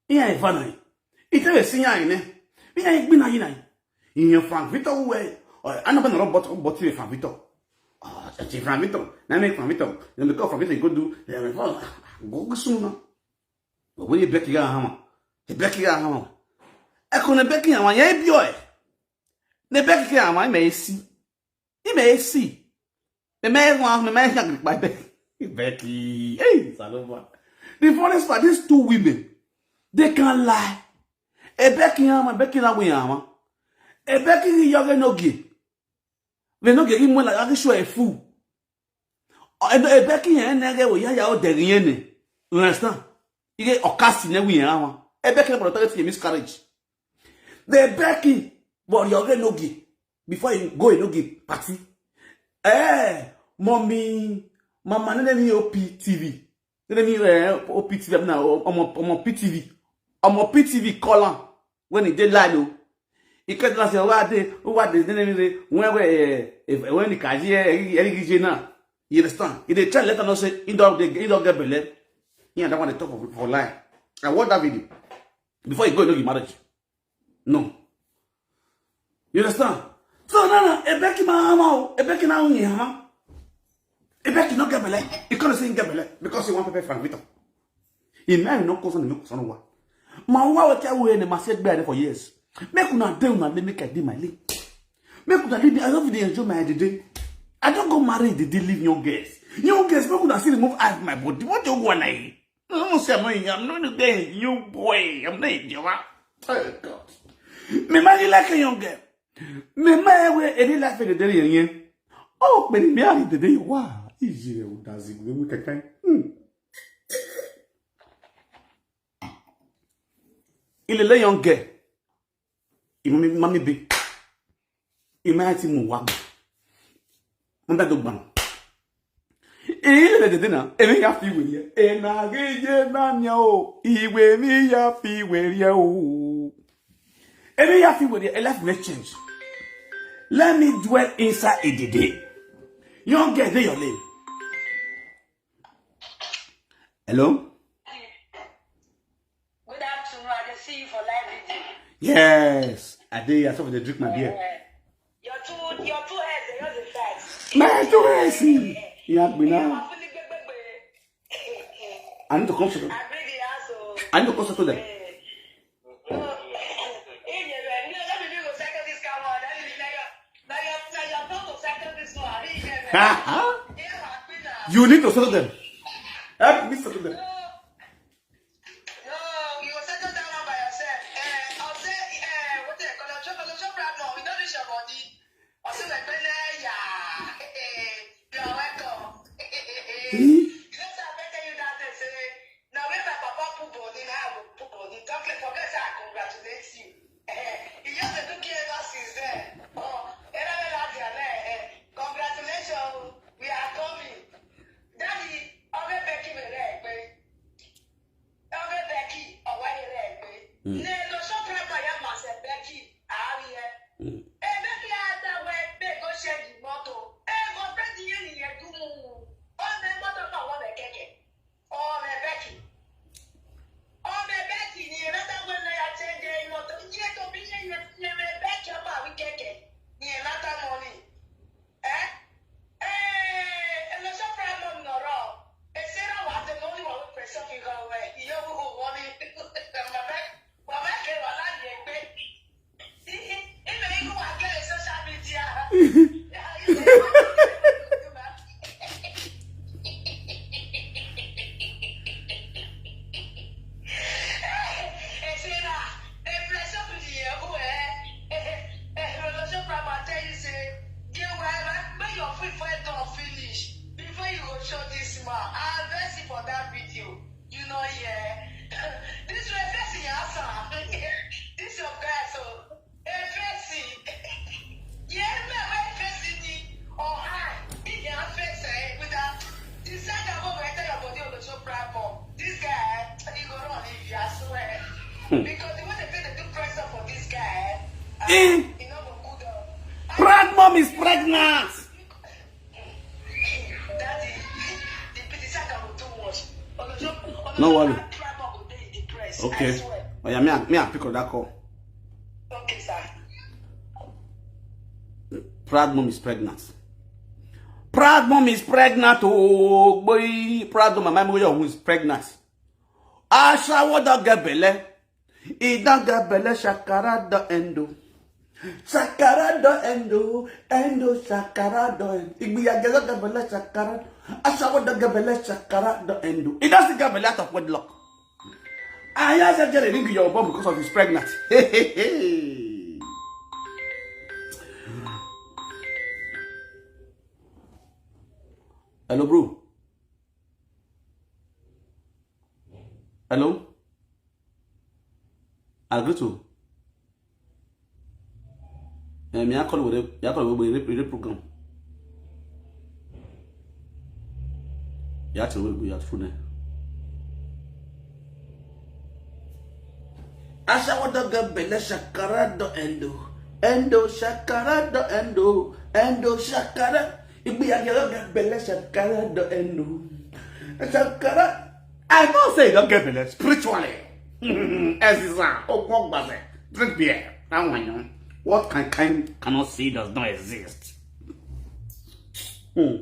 Ihe anyị fana anyị. Ite wee si ihe anyị ne. Ihe anyị gbi na yi na yi. Ihe Frank Victor uwe. Anaba na robot robot iwe Frank Victor. Ati Frank Victor. Na me Frank Victor. Na me call Frank Victor go do. Go go soon na. But we Becky ga hama. Becky ga hama. E ko na Becky ya wa ya bi o e. Na Becky ga hama me si. Ime esi. Meme nwa ahụ, meme ihe agịrịkpa ebe. Becky. Hey, Salova. The funniest part, these two women, they can lie. A Becky ama, Becky na we ama. A Becky ni yoge no gi. We no gi mo la agi show a fool. A Becky ya na ge wo ya ya o de gi ne. You understand? Ige okasi ne we ama. A Becky na protect miscarriage. The Becky, but yoge no gi. Before you go, you no give party. Eh, mommy, mama, no let me O P T V. No let me eh, O P T V. I'm now I'm a, I'm a P T V. I'm a P T V caller when it dey line o. He can't say what they what they no let me say when when eh, if when the kaji eh, eh, eh, eh, now. You understand? If they try let us know say he don't they he don't get belle. Yeah, that one they talk for, for lie. I watch that video before you go into the marriage. No. You understand? So now, now Ebeki ma ama o, Ebeki na unyi ama. Ebeki no get belle. He can't say he get belle because he want to pay Frank Victor. He may no concern me concern wa. Ma wa wa tell we ne ma set be for years. Make una dey una dey make I dey my lane. Make una leave me. I don't really enjoy my day. I don't go marry the day leave young girls. Young girls, make una see remove eye from my body. What you want I? No, no, say I'm not, I'm not a young boy. I'm not a young. Oh God. Me ma like a young girl. Me ma we any life in the day yen. Oh, but me are the day wa. Easy we does it we can. Hmm. Ilele young girl. Imami mami be. Imami ti mu wa. Mo da do gban. Èyí lè dèdè náà, èmi yà fi ìwé yẹ. Ènà àgéjẹ náà ni o, ìwé mi yà fi ìwé yẹ o. Èmi yà fi ìwé yẹ, a life may change. Let me dwell inside a dèdè. Young girl, dey your lane. Hello? Good afternoon. I dey see you for live video. Yes, I dey. I saw they drink my beer. Eh, your two, your two heads, they just dey fight. My two heads. Yeah, me now. I need to come settle. I bring the house o. I need to come settle them. Eh. No. If you, you, let me go settle this kind one. Let me, let you, let you, let you talk to settle this one. If you, you need to settle them. Help me settle them. No, you go settle that one by yourself. Eh, I'll say, eh, what they call it, Shop, Shop, Shop, Shop, we don't reach your body. I say, like, yeah, you are welcome. You know, so I tell you that thing, say, now when my papa put body, now I go put body. Talk like, forget, say, I congratulate you. Eh, you just dey do K F C since then. Oh, eh, eh, eh, congratulations, we are coming. Daddy, ọbẹ̀ Becky mi rẹ̀ pé. Ọbẹ̀ Becky, ọ̀wá yẹn rẹ̀ pé. Hmm. Ní ẹ̀dọ̀ ṣọ́ọ̀kì rẹ̀ pàyà màá ṣe Becky, àárí ẹ̀. Hmm. Ẹ Becky á dáwọ́ ẹgbẹ́ kó ṣe yìí mọ́tò. Ẹ kò fẹ́ ti yé nìyẹn dùn. Ọmọ ẹ mọ́tò náà wọ́n bẹ̀ kẹ̀kẹ́. Ọmọ ẹ Becky. Ọmọ ẹ Becky ni ẹ mẹ́ta gbé náà yà ṣe jẹ́ ìmọ́tò. Iye tó bí yẹn yẹn ẹ Becky ọmọ àwí kẹ̀kẹ́. Ni ẹ mẹ́ta mọ́ ni. Eh? Eh, and the shop problem Before you go show this man, I advise you for that video. You know, yeah. This way, face your answer. This your guy, so. Efesi. Yeah, me, me, Efesi ni. Oh, hi. If you have face, eh, with that, this side of over, tell your body on the show platform. This guy, he go run if you, I swear. Because the way they pay the two price up for this guy, uh, Eh. He no go good, uh, Proud mom is pregnant. Daddy, the, the side of too much. On the show, on the No show, worry. Platform go dey in the press. I Okay. Swear. Oh yeah, me and, me and pick up that call. Okay, sir. Proud mom is pregnant. Proud mom is pregnant. Oh boy, proud mom, my mom who is pregnant. Ashawo don get belle. He don get belle, shakara don end o. Shakara don end o, end o, shakara don end. Igbiyage don get belle, shakara. Ashawo don get belle, shakara don end o. He don still get belle out of wedlock. I hear say Jerry ring your bomb because of his pregnant. Hello, bro. Hello? I greet you. Eh, me I call with a, me I call with a, with a program. You have to wait, you have to phone. Ashawo don get belle, shakara don end o. End o, shakara don end o. End o, shakara. Igbiyage don get belle, shakara don end o. Shakara. I know say you don get belle spiritually. Eziza, Ogwogbaze, drink beer. That one, you know. What can, can, cannot see does not exist. Hmm.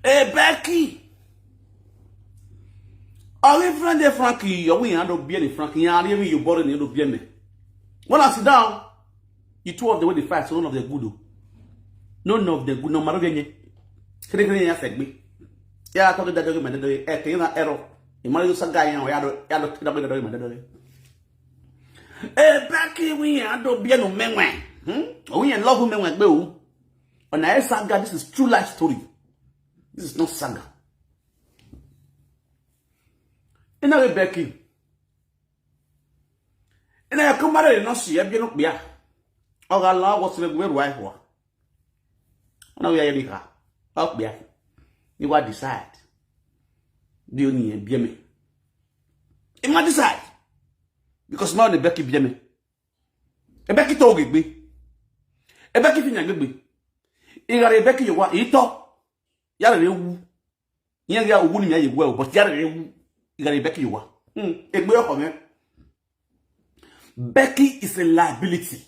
Hey, Becky. Are we friend there, Frankie? Are we in Ado Biene, Frankie? Are you, you boring, Ado Biene? When I sit down, you two of them wey dey fight, so none of them good o. None of them good. No matter any. Kere kere ya segbe. Ya talk that dog my dog. Eh, kere na error. Imagine you saga yan ya do ya do that dog my dog. Eh, Becky, we Ado Biene menwe. Hmm? We love menwe gbe o. On a saga, this is true life story. This is not saga. Ina we Becky. Ina ya kumare no si ya bi no bia. O ga la wo se gbe ruai ho. Ona we ya ri ha. O bia. Ni wa decide. Di oni e bi me. E ma decide. Because ma o ne Becky bi me. E Becky to gbe. E Becky fi nya gbe. I ga re Becky yo wa ito. Ya re wu. Yen ya wu ni mi aye gwa, but ya re wu. I ga re Becky yo wa. Hmm. Egbe oko me. Becky is a liability.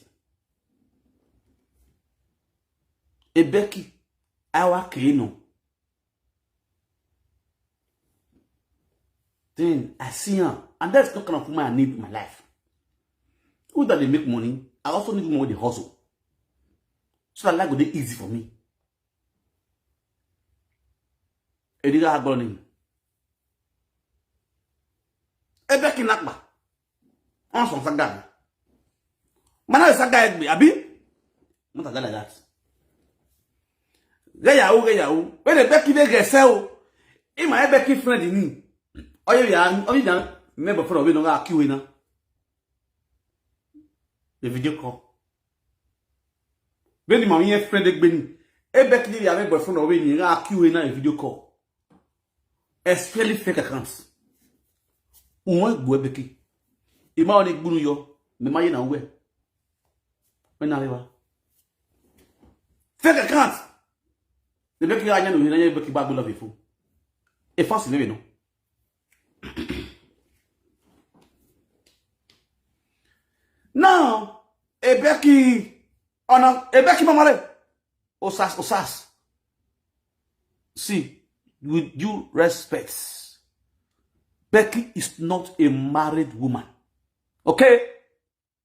E Becky, awa ke no. Then I see her, and that's not kind of woman I need in my life. Who that they make money, I also need woman with the hustle. So that life go dey easy for me. Ediga agboni. E Becky nakpa. On son saga. Mana saga egbe, abi? Not a guy like that. Gaya o, gaya o. When e Becky dey get sell, him my Becky friend ni. Oye ya, oye ya. Member friend of no ga kiwe na. The video call. When the mommy friend dey gbe ni. E Becky dey ya member friend of ni ga kiwe na a video call. Especially fake accounts. Uwe gbu Becky. Ima oni gbunu yo. Me ma ye na uwe. When na lewa. Fake accounts. They make you anya no hina Becky bag love you. E fast name no. Now, e Becky, ona e Becky mamare. Osas, osas. See, with due respect, Becky is not a married woman. Okay?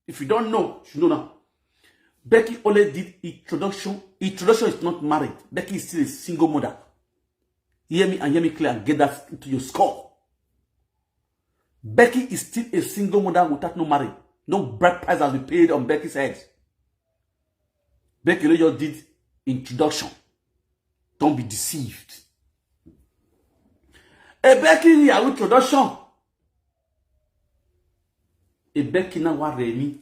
If you don't know, you know now. Becky only did introduction. Introduction is not married. Becky is still a single mother. Hear me and hear me clear and get that into your skull. Becky is still a single mother without no marriage. No bride price has been paid on Becky's head. Becky only just did introduction. Don't be deceived. A Becky here with introduction. A Becky now what Remy.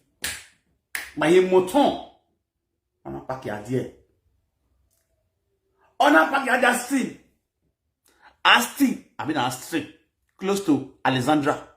My emoton. I'm a pack your dear. On a pack your dear stream. Asti, I mean Asti, close to Alexandra.